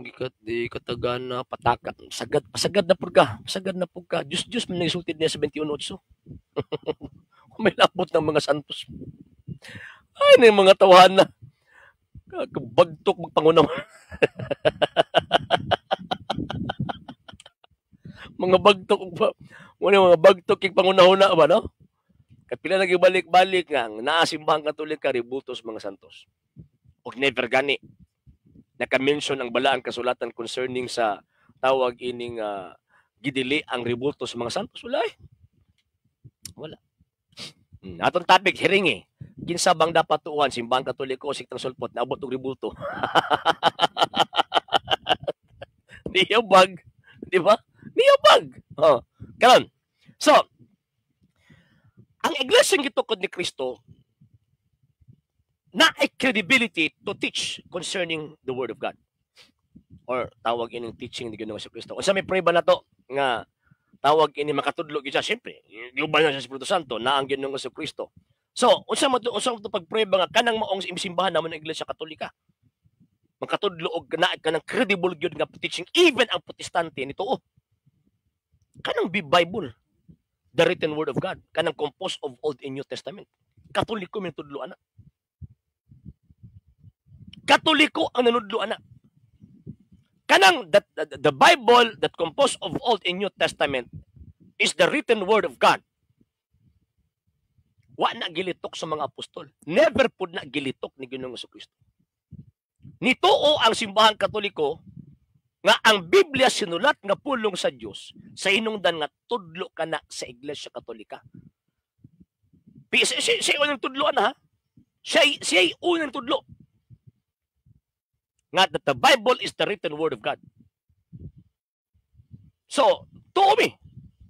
Gikat di katagana pataka sagad pasagad na pud ka, pasagad na pud ka. Diyos Diyos man nagsultid niya sa 21-8. May labot ng mga santos. Ay, na yung mga tawahan na. Bagtok magpangunaw. Mga bagtok wala mga bagtok kig pangunahuna ba no? Kapila lagi balik-balik nga naa Simbahang Katolika rebultos mga santos. Og never gani naka-mention ang balaang kasulatan concerning sa tawag ining gidili ang rebulto sa mga santos. Wala eh. Wala. Atong topic hiring eh. Kinsa bang dapat tuuhan, Simbahang Katoliko o Siktang Sulpot naabot og rebulto? Niyabag, di ba? Niyabag. Oh. Karon. So, ang iglesia gitukod ni Kristo na ay credibility to teach concerning the Word of God. Or tawag ining teaching ni Ginoong Kristo. Unsa may prueba na to nga tawag ini makatudlo gyud siya, siyempre, global na siya sa Espiritu Santo na ang Ginoong Kristo. So, unsa mo to pagprueba nga kanang maong simbahan namon ang Iglesia Katolika? Makatudlo og na kanang credible gyud nga teaching, even ang Protestante nituo. Kanang Bible, the written word of God, kanang composed of Old and New Testament. Katoliko may tudlo ana. Katoliko ang nanudlo ana. Kanang that the Bible that composed of Old and New Testament is the written word of God. Wa na gilitok sa mga apostol. Never pud na gilitok ni Ginoong Kristo. Nituo ang Simbahang Katoliko nga ang Biblia sinulat nga pulong sa Dios sa hinungdan nga tudlo ka na sa Iglesia Katolika. Siya unang tudlo na ha. Siya unang tudlo. Nga that the Bible is the written word of God. So, tuo mi.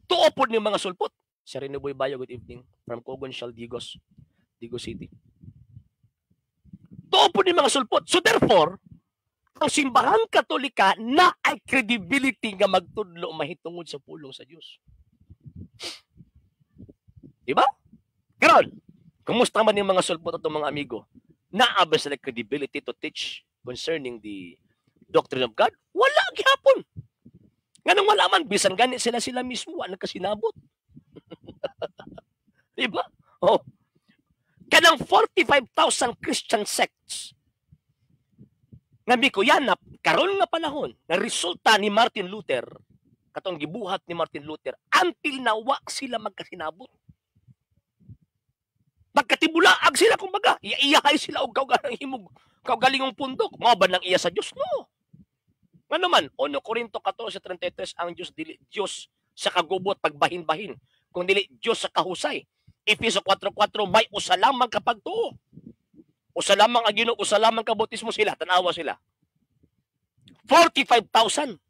Tuo pod ni mga sulpot. Sir Rene Boy Bayo, good evening. From Cogon Shell, Digos, Digos City. Tuo pod ni mga sulpot. So therefore, ang Simbahang Katolika na ay credibility nga magtudlo mahitungod sa pulong sa Dios. Diba? Karon, kumusta man yung mga sulpot atong mga amigo? Naa ba sila credibility to teach concerning the doctrine of God? Wala gihapon. Nganong wala man, bisan gani sila mismo, wala nagkasinabot. Diba? Oh. Kanang 45,000 Christian sects nga mikuyanap karon nga panahon na resulta ni Martin Luther, katong gibuhat ni Martin Luther, until nawa sila magkasinabot. Magkatibulaag sila kumbaga, iyahay sila og kaugaling himog, kaugalingong pundok, mao ba nang iya sa Dios? No. Ngano man, 1 Corinto 14:33, ang Dios dili Dios sa kagubot pagbahin-bahin, kung dili Dios sa kahusay. Efeso 4:4, may usa lamang kapagtuo. Usa lamang ang Ginoo, usa lamang kabautismo sila, tan-awa sila. 45,000.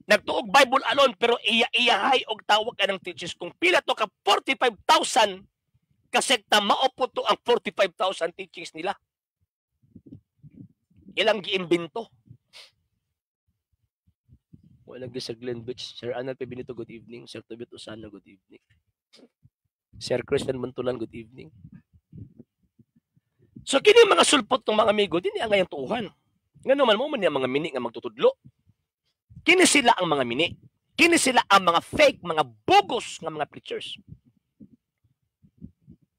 Nagtuog Bible alone pero iya-iyahay og tawag anang teachers. Kung pila to ka 45,000 kasekta, mao po to ang 45,000 teachings nila. Ilang giimbento. Wala gyud sa Glen Beach. Sir Anal P. Benito, good evening. Sir Tobit Usano, good evening. Sir Christian Montulan, good evening. So kini mga sulpot ng mga amigo, dinhi ang ngayang tuuhan. Ngano man mo man niya mga mini nga magtutudlo. Kini sila ang mga mini. Kini sila ang mga fake, mga bogus nga mga preachers.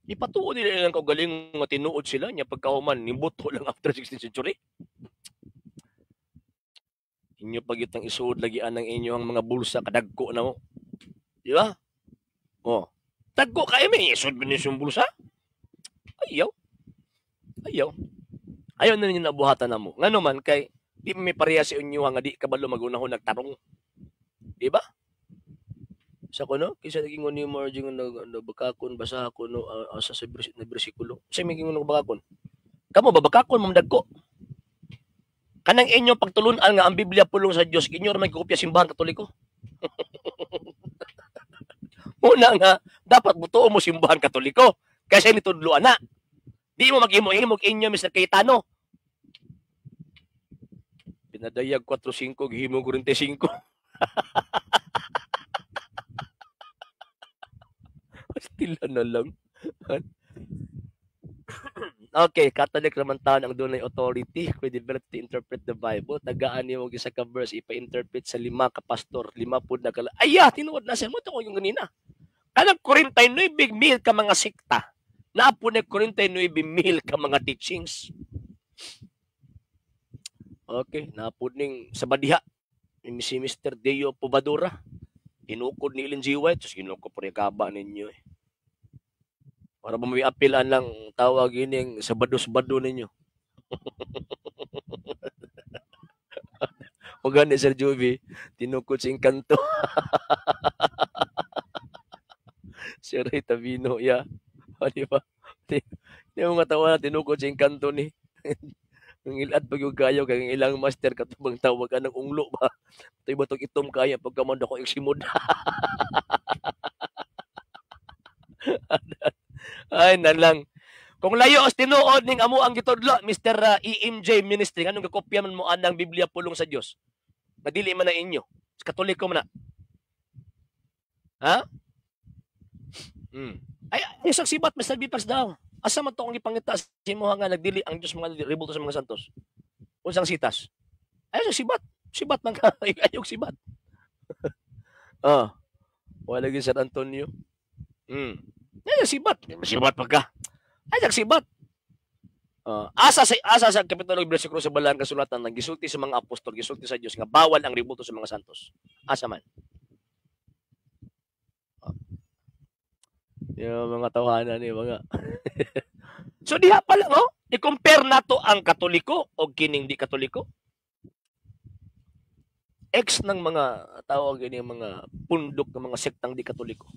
Ipatuo nila ilang kaugaling nga tinuod sila niya pagkahuman nibuto lang after 16th century. Inyo pagyutang isuod lagi anang inyo ang mga bulsa kadagko na mo. Di ba? Oh. Dagko kayo may isuod ba ninyo yung bulsa? Ayaw. Ayaw. Ayaw na ninyo nabuhatan na mo. Ngano man kay di may pareha sa inyo nga di kabalo magunahon nagtarong. Di ba? Sa kuno kinsa naging ni mo nga nabakakon basa ko no asa sa bersikulo. Sa may gingon bakakon. Kamo babakakon mo dagko. Kanang inyong pagtulunan nga ang Biblia pulong sa Dios, inyo ra may kopya simbahan Katoliko. Una nga dapat butuo mo simbahan Katoliko kaysa nitudloan na. Di mo maghimo-himog inyo, Mr. Cayetano. Pinadayag 4-5, gihimo 45. Pastila na lang. Okay, Catholic raman taon ang dunay authority, credibility to interpret the Bible. Tagaan nimo og isa ka verse ipa-interpret sa 5 ka pastor, 5 pud na kala. Aya, tinuod na siya mo to yung ganina. Kanang 49,000 ka mga sekta. Naa po na 49,000 ka mga teachings. Okay, naa po ning sa badiha ni si Mr. Deo Pobadura. Hinukod ni Ellen G. White, sus ginoo ko kaba ninyo eh. Para ba may apilan lang tawag ining Sabado-Sabado ninyo. O gani Sir Jovi, tinukod sa engkanto. Sir Ray Tavino, ya. O, di ba? Di, di mo nga tawa na tinukod sa engkanto ni. Ang ilad pag yung kayo, kay ang ilang master katubang tawag ka ng unglo ba? Ito ba itong itom kaya pagkamando ko eksimod? Ay, nalang. Kung layo as tinuod ning amo ang gitudlo, Mr. EMJ Ministry, anong gakopya man mo anang Biblia pulong sa Dios? Madili man na inyo. Katoliko man na. Ha? Ay, ay, sa sibat, Mr. Bipax daw. Asa man to kung ipangita sa imuha nga nagdili ang Dios mga rebulto sa mga santos? Unsang sitas? Ay, sa sibat. Sibat man ka. Ayog sibat. Ah. Wala gyud Sir Antonio. Ay, sibat. Sibat pa ka. Ay, sibat. Asa sa kapitulo bersikulo sa balang kasulatan nang gisulti sa mga apostol, gisulti sa Dios nga bawal ang rebulto sa mga santos. Asa man? Yung mga tawanan ni mga. So diha pa lang oh, i-compare nato ang Katoliko o kining di Katoliko. Ex ng mga tawag ini mga pundok ng mga sektang di Katoliko.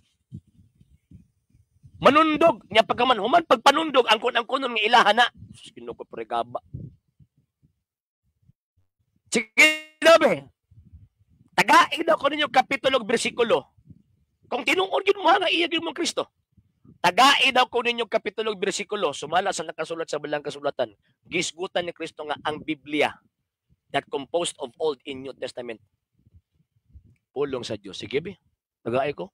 Manundog nya pagkaman human pagpanundog ang kun-ang kunon nga ilahan na. Ginoo ko pregaba. Sige daw be. Tagain daw ko ninyo kapitulo ug bersikulo. Kung tinuod gyud mo nga iya gyud mo Kristo. Tagain daw ko ninyo kapitulo ug bersikulo sumala sa nakasulat sa balang kasulatan. Gisgutan ni Kristo nga ang Biblia that composed of Old and New Testament. Pulong sa Dios. Sige be. Tagaay ko.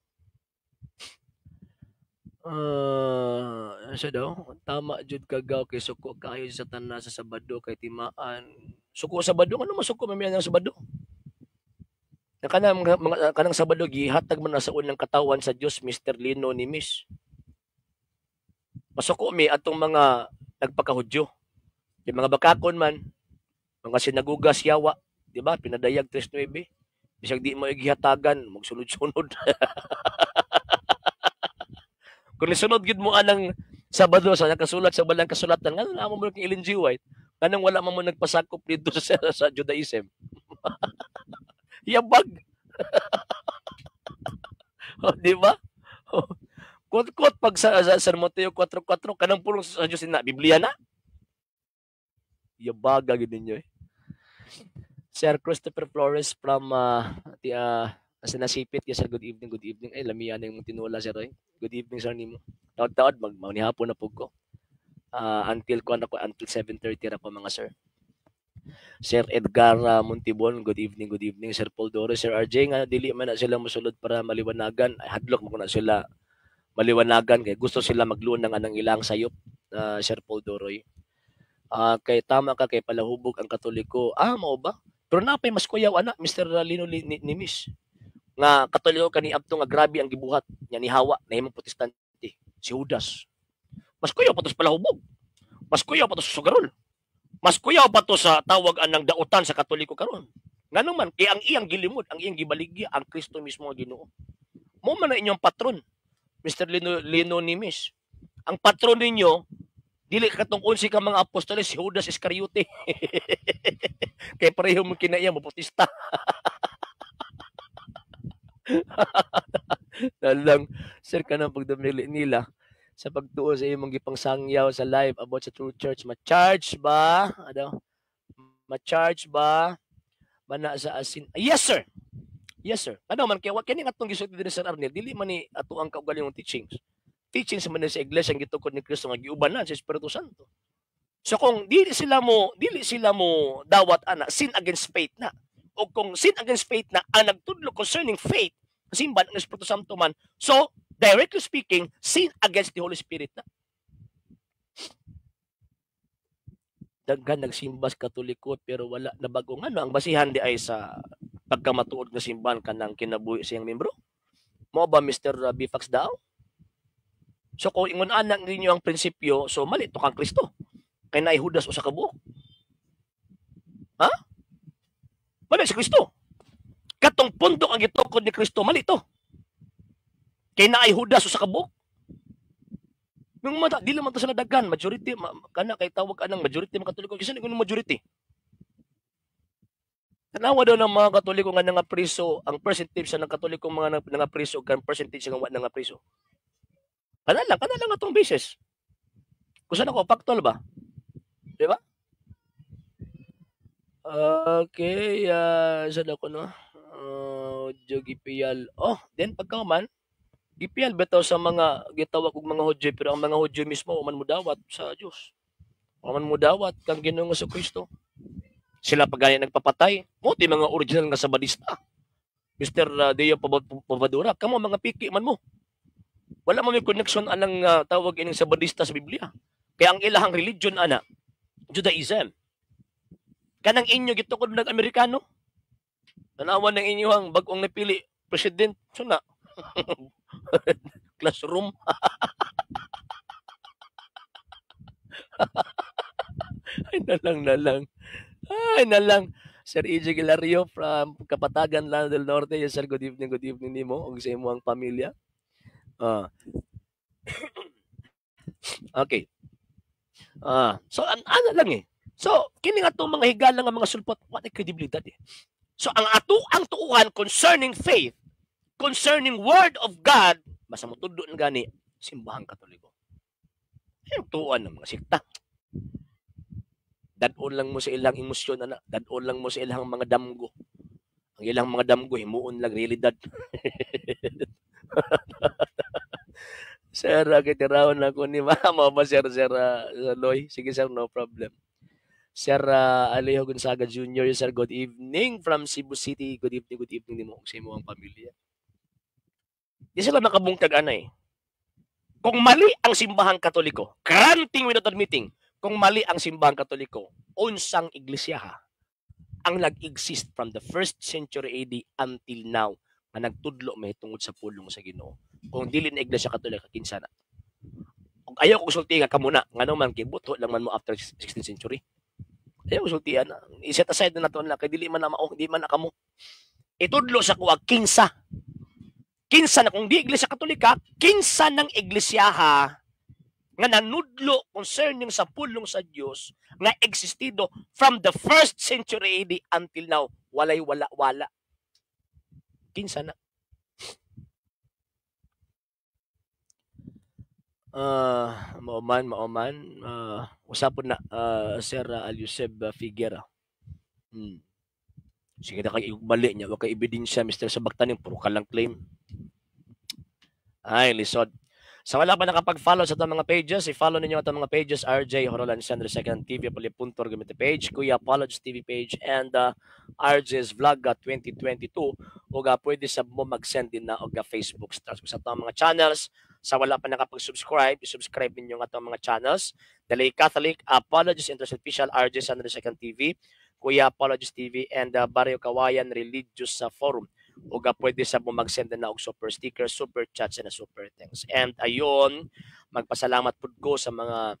Sa daw, tama jud kagaw kay suko kayo sa tanan sa Sabado kay timaan. Suko sa Sabado, ano masuko may ng Sabado? Na kanang mga kanang Sabado gihatag man na sa unang katawan sa Dios, Mr. Lino ni Miss. Masuko mi atong mga nagpakahudyo. Yung mga bakakon man, mga sinaguga siyawa, di ba? Pinadayag 3:9. Bisag di mo gihatagan, magsunod-sunod. Kung nisunod gid mo anang Sabado sa nakasulat sa balang kasulatan, ngano na mo mo kay Ellen G. White? Nganong wala man mo nagpasakop dito sa Judaism? Yabag. Oh, di ba? Oh. Kot-kot pag sa San Mateo 4:4 kanang pulong sa Dios na Biblia na. Yabaga gid ninyo eh. Sir Christopher Flores from sa nasipit yes, sir, good evening, good evening. Ay, lamian na yung tinula, sir. Ay. Good evening, sir, nimo. Taod-taod, maunihapon na po ko. Until ko, ako, until 7:30 ra po mga sir. Sir Edgar Montibon, good evening, good evening. Sir Paul Dore, Sir RJ, nga dili man na sila mosulod para maliwanagan. Ay, hadlok mo na sila maliwanagan kay gusto sila maglunang anang ilang sayop, Sir Paul Doroy. Kay tama ka kay palahubog ang Katoliko. Ah, mao ba? Pero napay mas kuyaw ana Mr. Lino ni Miss. Nga Katoliko kani abto nga grabe ang gibuhat nya ni Hawa nahimong Protestante si Judas. Mas kuyaw pa to sa palahubog. Mas kuyaw pa to sa sugarol. Mas kuyaw pa to sa tawag anang dautan sa Katoliko karon. Nganong man kay ang iyang gilimod, ang iyang gibaligya ang Kristo mismo nga Ginoo. Mo man na inyong patron, Mr. Lino ni Miss. Ang patron ninyo dili katong 11 ka mga apostoles si Judas Iscariote. Kay pareho mo kinaiya mo protesta. Dalang sir ka ng pagdamili nila. Sa pagtuo sa imong gipangsangyaw sa live about sa True Church, ma-charge ba? Ano? Ma-charge ba? Mana sa asin. Yes, sir. Yes, sir. Ano man kay wa kini atong gisulti diri, Sir Arnel, dili man ni ato ang kaugalingong teachings. Teachings man ni sa iglesia ang gitukod ni Kristo nga giubanan sa Espiritu Santo. So kung dili sila mo dawat ana, sin against faith na. O kung sin against faith na ang nagtudlo concerning faith, simban ang Espiritu Santo man. So, directly speaking, sin against the Holy Spirit na. Daghan nagsimba sa Katoliko pero wala na bagong ano ang basihan di ay sa pagkamatuod nga simbahan kanang kinabuhi siyang membro. Mo ba, Mr. Bifax daw? So kung ingon anak ninyo ang prinsipyo, so mali to kang Kristo. Kay naay Judas usa ka buok. Ha? Mali si Kristo. Katong pundok ang gitukod ni Kristo, mali to. Kay naay Judas usa ka buok. Yung mata, di naman to sila daghan, majority ma, kana kay tawag anang majority mga Katoliko. Kasi nang majority. Tanawa daw ng mga Katoliko nga nga priso, ang percentage sa ng Katoliko mga nga priso kan percentage nga wa nga priso. Kana lang atong basis. Kung saan ako factual ba? Di ba? Okay, saan ako no? Hudyo gipiyal. Oh, then pagka man gipiyal bitaw sa mga gitawag og mga Hudyo, pero ang mga Hudyo mismo man mudawat sa Dios. Man mudawat kang Ginoong Kristo. Sila pa gani nagpapatay. Mo ti mga original nga Sabadista. Mr. Deo Pabadura, kamo mga piki man mo. Wala mo may connection anang tawag ining Sabadista sa Biblia. Kaya ang ilahang religion ana, Judaism. Kanang inyo gitukod ng Amerikano. Tanawan ng inyong bag-ong napili president so na. Classroom. Ay nalang nalang. Ay nalang. Sir EJ Gilario from Kapatagan, Lanao del Norte. Yes, sir, good evening nimo ug sa imong pamilya. Okay. So ana lang eh. So kini nga atong mga higala nga mga sulpot, what a credibilidad eh. So ang ato ang tuuhan concerning faith, concerning word of God, basta motudlo na gani Simbahang Katoliko. Ay tuuan ng mga sikta. Dad-on lang mo sa ilang emosyon ana, dad-on lang mo sa ilang mga damgo. Ang ilang mga damgo himuon lang realidad. Sir, kitirawon ako ni mama ba sir, Sir Loy? Sige sir, no problem. Sir Alejo Gonzaga Jr., sir, good evening from Cebu City. Good evening nimo sa imong pamilya. Di sila makabungkag ana eh. Kung mali ang Simbahang Katoliko, granting without admitting, kung mali ang Simbahang Katoliko, unsang iglesia ha ang nag-exist from the first century AD until now nga nagtudlo mahitungod sa pulong sa Ginoo? Kung dili na Iglesia Katolika, kinsa na? Ug ayaw ko sulti nga kamo na, ngano man kay buto lang man mo after 16th century. Ayaw ko sultian na. I-set aside na nato na kay dili man na mao, di man na kamo. Itudlo sa kuwa kinsa. Kinsa na kung di Iglesia Katolika, kinsa ng iglesiaha nga nanudlo concerning sa pulong sa Dios nga existido from the first century AD until now, walay wala wala. Kinsa na? Mauman, usapon na Sir Al-Yuseb Figuera. Sige na kay bali niya, wa kay ebidensya, Mr. Sabaktaning, puro ka lang claim. Ay, lisod. Sa wala pa nakapag-follow sa itong mga pages, i-follow ninyo itong mga pages, RJ Jorolan Sandro Second TV, Puntor Gamit page, Kuya Apologies TV page, and RJ's Vlog 2022. O pwede sa mo mag-send din na og Facebook stars. Sa itong mga channels, sa wala pa nakapag-subscribe, i-subscribe ninyo ang itong mga channels. The Lay Catholic, Apologies Interest Official, RJ Sandro Second TV, Kuya Apologies TV, and Barrio Kawayan Religious Forum. O pwede sa mo mag-send na og super sticker, super chats, and super thanks. And ayun, magpasalamat pud ko sa mga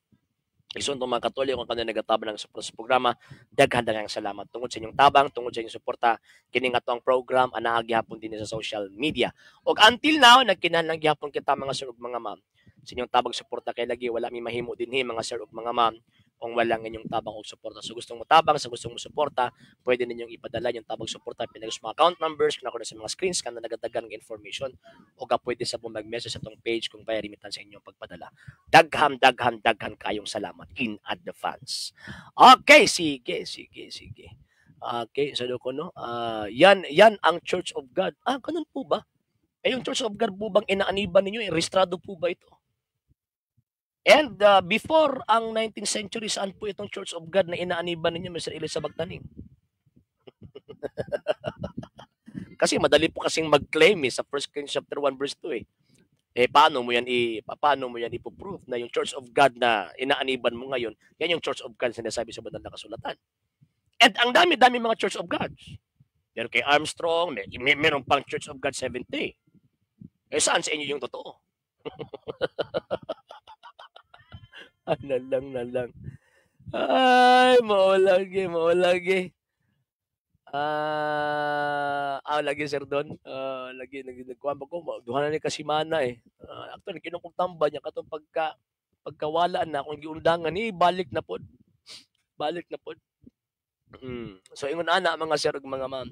isuntong mga Katoliko kung kanila nagatabang ng suporta sa programa. Daghan-daghang salamat tungod sa inyong tabang, tungod sa inyong suporta. Kini nga ang program anaa gihapon din sa social media. Og until now, nagkinahanglan gihapon kita mga sir ug mga ma'am sa inyong tabang suporta kay lagi wala mi mahimo dinhi mga sir ug mga ma'am Kung walang inyong tabang o suporta. So gustong mo tabang, sa gustong mo suporta, pwede ninyong ipadala yung tabang suporta pinag sa mga account numbers, kung ako na sa mga screens, kana nagadagan ng information, o ka pwede sa po mag-message sa tong page kung via remittance sa inyong pagpadala. Dagham, daghan, daghan kayong salamat in advance. Okay, sige, sige, sige. Okay, so ko no, yan yan ang Church of God. Ah, ganun po ba? Eh, yung Church of God po bang inaaniban ninyo, eh, rehistrado po ba ito? And before ang 19th century, saan po itong Church of God na inaaniban ninyo, Mr. Elisa Bagtaning? Kasi madali po kasing mag-claim eh, sa 1 Corinthians chapter 1 verse 2 eh. Eh paano mo yan ipo-prove na yung Church of God na inaaniban mo ngayon, yan yung Church of God sinasabi sa banal na kasulatan? And ang dami-dami mga Church of God. Meron kay Armstrong, meron pang Church of God 70. Eh saan sa inyo yung totoo? Ano lang na lang. Ay, maulagi, maulagi. Lagi sir Don. Lagi nagkuhan ko, duha na ni kasimana eh. Actually kinukong tamba niya katong pagkawala na akong giundangan ni balik na pod. Balik na pod. So ingon ana mga sir ug mga ma'am.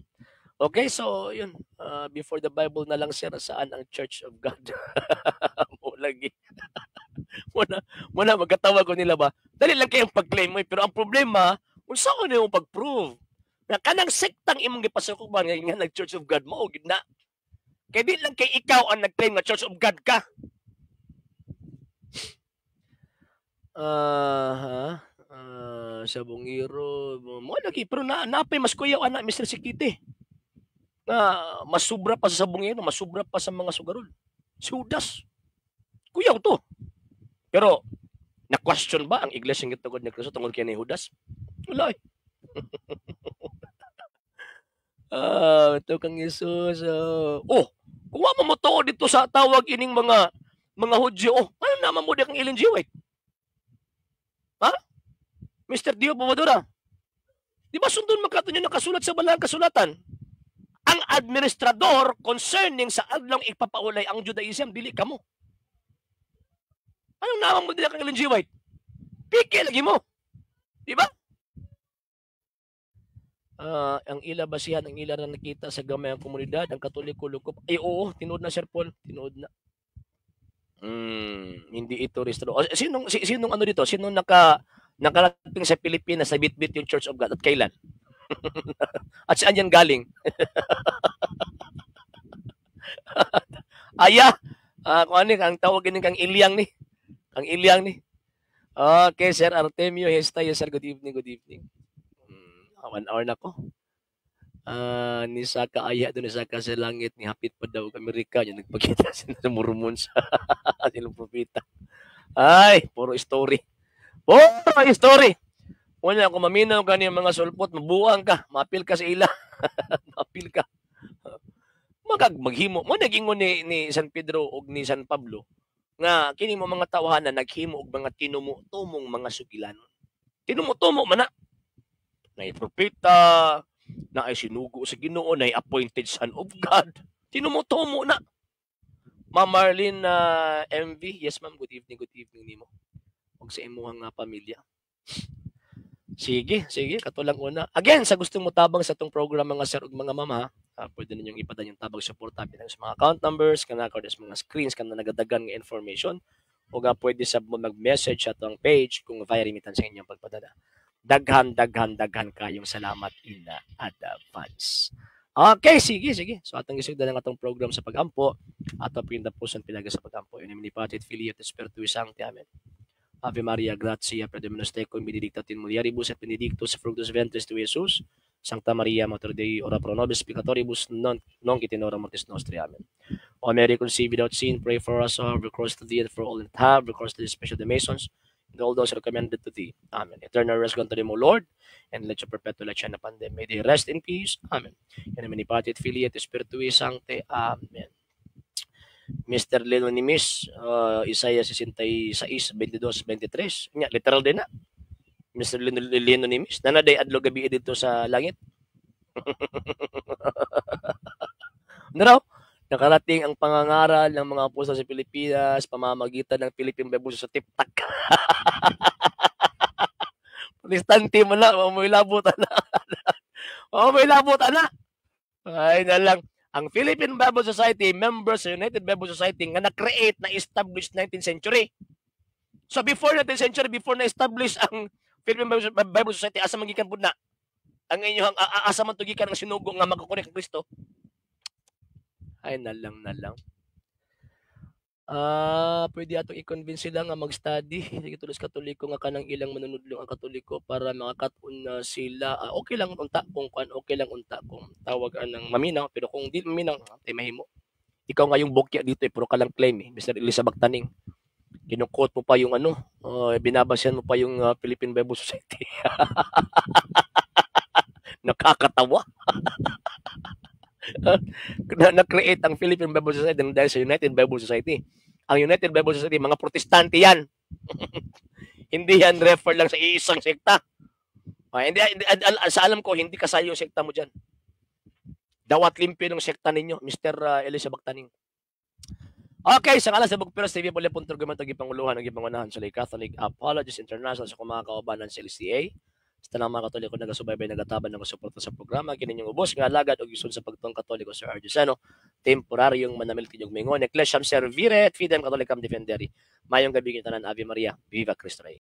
Okay, so yun, before the Bible na lang sir, saan ang Church of God? Mo lagi. Muna, muna magkatawa ko nila ba? Dali lang kayong pag-claim mo, eh. Pero ang problema, unsa ko nimo pag-prove? Na kanang sektang imong gipasukog ba nga nag Church of God mo gid na. Kay di lang kay ikaw ang nag-claim nga Church of God ka. Sa Bungiro, mo lagi pero na napay mas kuyaw ana Mr. Sikite. Na mas sobra pa sa sabungero, mas sobra pa sa mga sugarol. Si Judas. Kuyaw to. Pero na-question ba ang Iglesia ng Gitugod ni Kristo tungod kay ni Judas? Wala eh. Ito kang Jesus. Oh, kuha mo mo to dito sa tawag ining mga Hudyo. Oh, ano naman mo di kang Ellen G. White? Ha? Mr. Dio Bobadora. Di ba sundon man kato nyo nakasulat sa balang kasulatan? Ang administrador concerning sa adlong ipapaulay ang Judaism, dili kamo. Anong naman mo dili kang Ellen G. White? Piki lagi mo. Di ba? Ang ila basihan, ang ila na nakita sa gamay ang komunidad, ang Katoliko lukop. Ay oo, tinuod na Sir Paul, tinuod na. Hindi ito restro. O, sinong ano dito? Sinong nakarating sa Pilipinas sa bitbit yung Church of God at kailan? At saan yan galing? Aya, kung ano, ang tawag ini kang Ilyang ni. Kang Ilyang ni. Okay, Sir Artemio Hesta, yes, sir, good evening, good evening. 1 hour na ko. Ni Saka aya doon ni Saka sa langit ni hapit pa daw Amerika niya nagpakita sila sa Mormon sa silang propeta. Ay, puro story. Puro story. Una, kung maminaw ka niya mga sulpot, mabuang ka, mapil ka sa ila. Mapil ka. Maghimo. Mo nagingon ni San Pedro og ni San Pablo nga kini mo mga tawahan na naghimo og mga tinumo-tumong mga sugilanon. Tinumo-tumo man na. Nay propeta, na ay sinugo sa Ginoo, na ay appointed son of God. Tinumo-tumo na. Ma'am Marlene MV, yes ma'am, good evening nimo. Og sa imuhang pamilya. Sige, sige, katulang una. Again, sa gustong mo tabang sa itong program mga sir ug mga mama, pwede ninyong ipadala yung tabang suporta pinang sa mga account numbers, kana sa mga screens, kana nagadagan ng information, o nga pwede sa mag-message sa itong page kung via remittance sa inyong pagpadala. Daghan, daghan, daghan kayong salamat in advance. Okay, sige, sige. So atong gisugdan ang atong program sa pagampo, ato pintapusan pinaga sa pagampo. In nomine Patris et Filii et Spiritus Sancti. Amen. Ave Maria, gratia pro Dominus tecum, benedicta tu in mulieribus et benedictus fructus ventris tui, Iesus. Sancta Maria, Mater Dei, ora pro nobis peccatoribus, non et in hora mortis nostri. Amen. O Mary, conceived without sin, pray for us who have recourse to thee, and for all that have recourse to thee, especially the Masons, and all those recommended to thee. Amen. Eternal rest grant to them, O Lord, and let your perpetual light shine upon them. May they rest in peace. Amen. In nomine Patris et Filii et Spiritus Sancti. Amen. Mr. Lenonimis, Isaiah 66, 22, 23. Nya, literal din na. Mr. Lenonimis, nanaday adlaw gabi dito sa langit. Ano raw? Nakarating ang pangangaral ng mga apostol sa Pilipinas, pamamagitan ng Philippine Bible sa TikTok. Protestante man na, wa mo'y labot ana. Wa mo'y labot ana. Ay na lang. Ang Philippine Bible Society, members sa United Bible Society nga na-create, na establish 19th century. So before 19th century, before na-establish ang Philippine Bible Society, asa man gikan pud na? Ang inyong asa man to gikan ang sinugo nga makakonek kang Kristo? Ay na lang na lang. Ah, pwede atong i-convince sila nga mag-study. Sige, tulos Katoliko nga kanang ilang manunudlo ang Katoliko para makakat-on na sila. Ah, okay lang unta kung kuan, okay lang unta kung tawag anang maminaw, pero kung di maminaw, tay mahimo. Ikaw nga yung bokya dito eh, puro ka lang claim eh, Mr. Elisa Bagtaning. Kino-quote mo pa yung ano, binabasyan mo pa yung Philippine Bible Society. Nakakatawa. Na-create ang Philippine Bible Society dahil sa United Bible Society. Ang United Bible Society, mga Protestante yan. Hindi yan refer lang sa iisang sekta. Ah, hindi, hindi, sa alam ko, hindi kasali yung sekta mo dyan. Dawat limpyo ng sekta ninyo, Mr. Elisa Bagtaning. Okay, sa ngalan sa Bugpiros TV, Puli Punto Argumento, gipanguluhan ang gipangunahan sa Catholic Apologists International sa mga kaubanan sa LCA. Sa tanang mga Katoliko nagasubaybay, nagataban, nagasuporta sa programa, kini inyong ubos nga alagad og yuson sa pagtuong Katoliko, Sir Arjusano, temporaryong manamil kinyong mingon, Ecclesiam Servire et Fidem Catholicam Defendere. Mayong gabi tanan, Ave Maria, Viva Cristo Rey.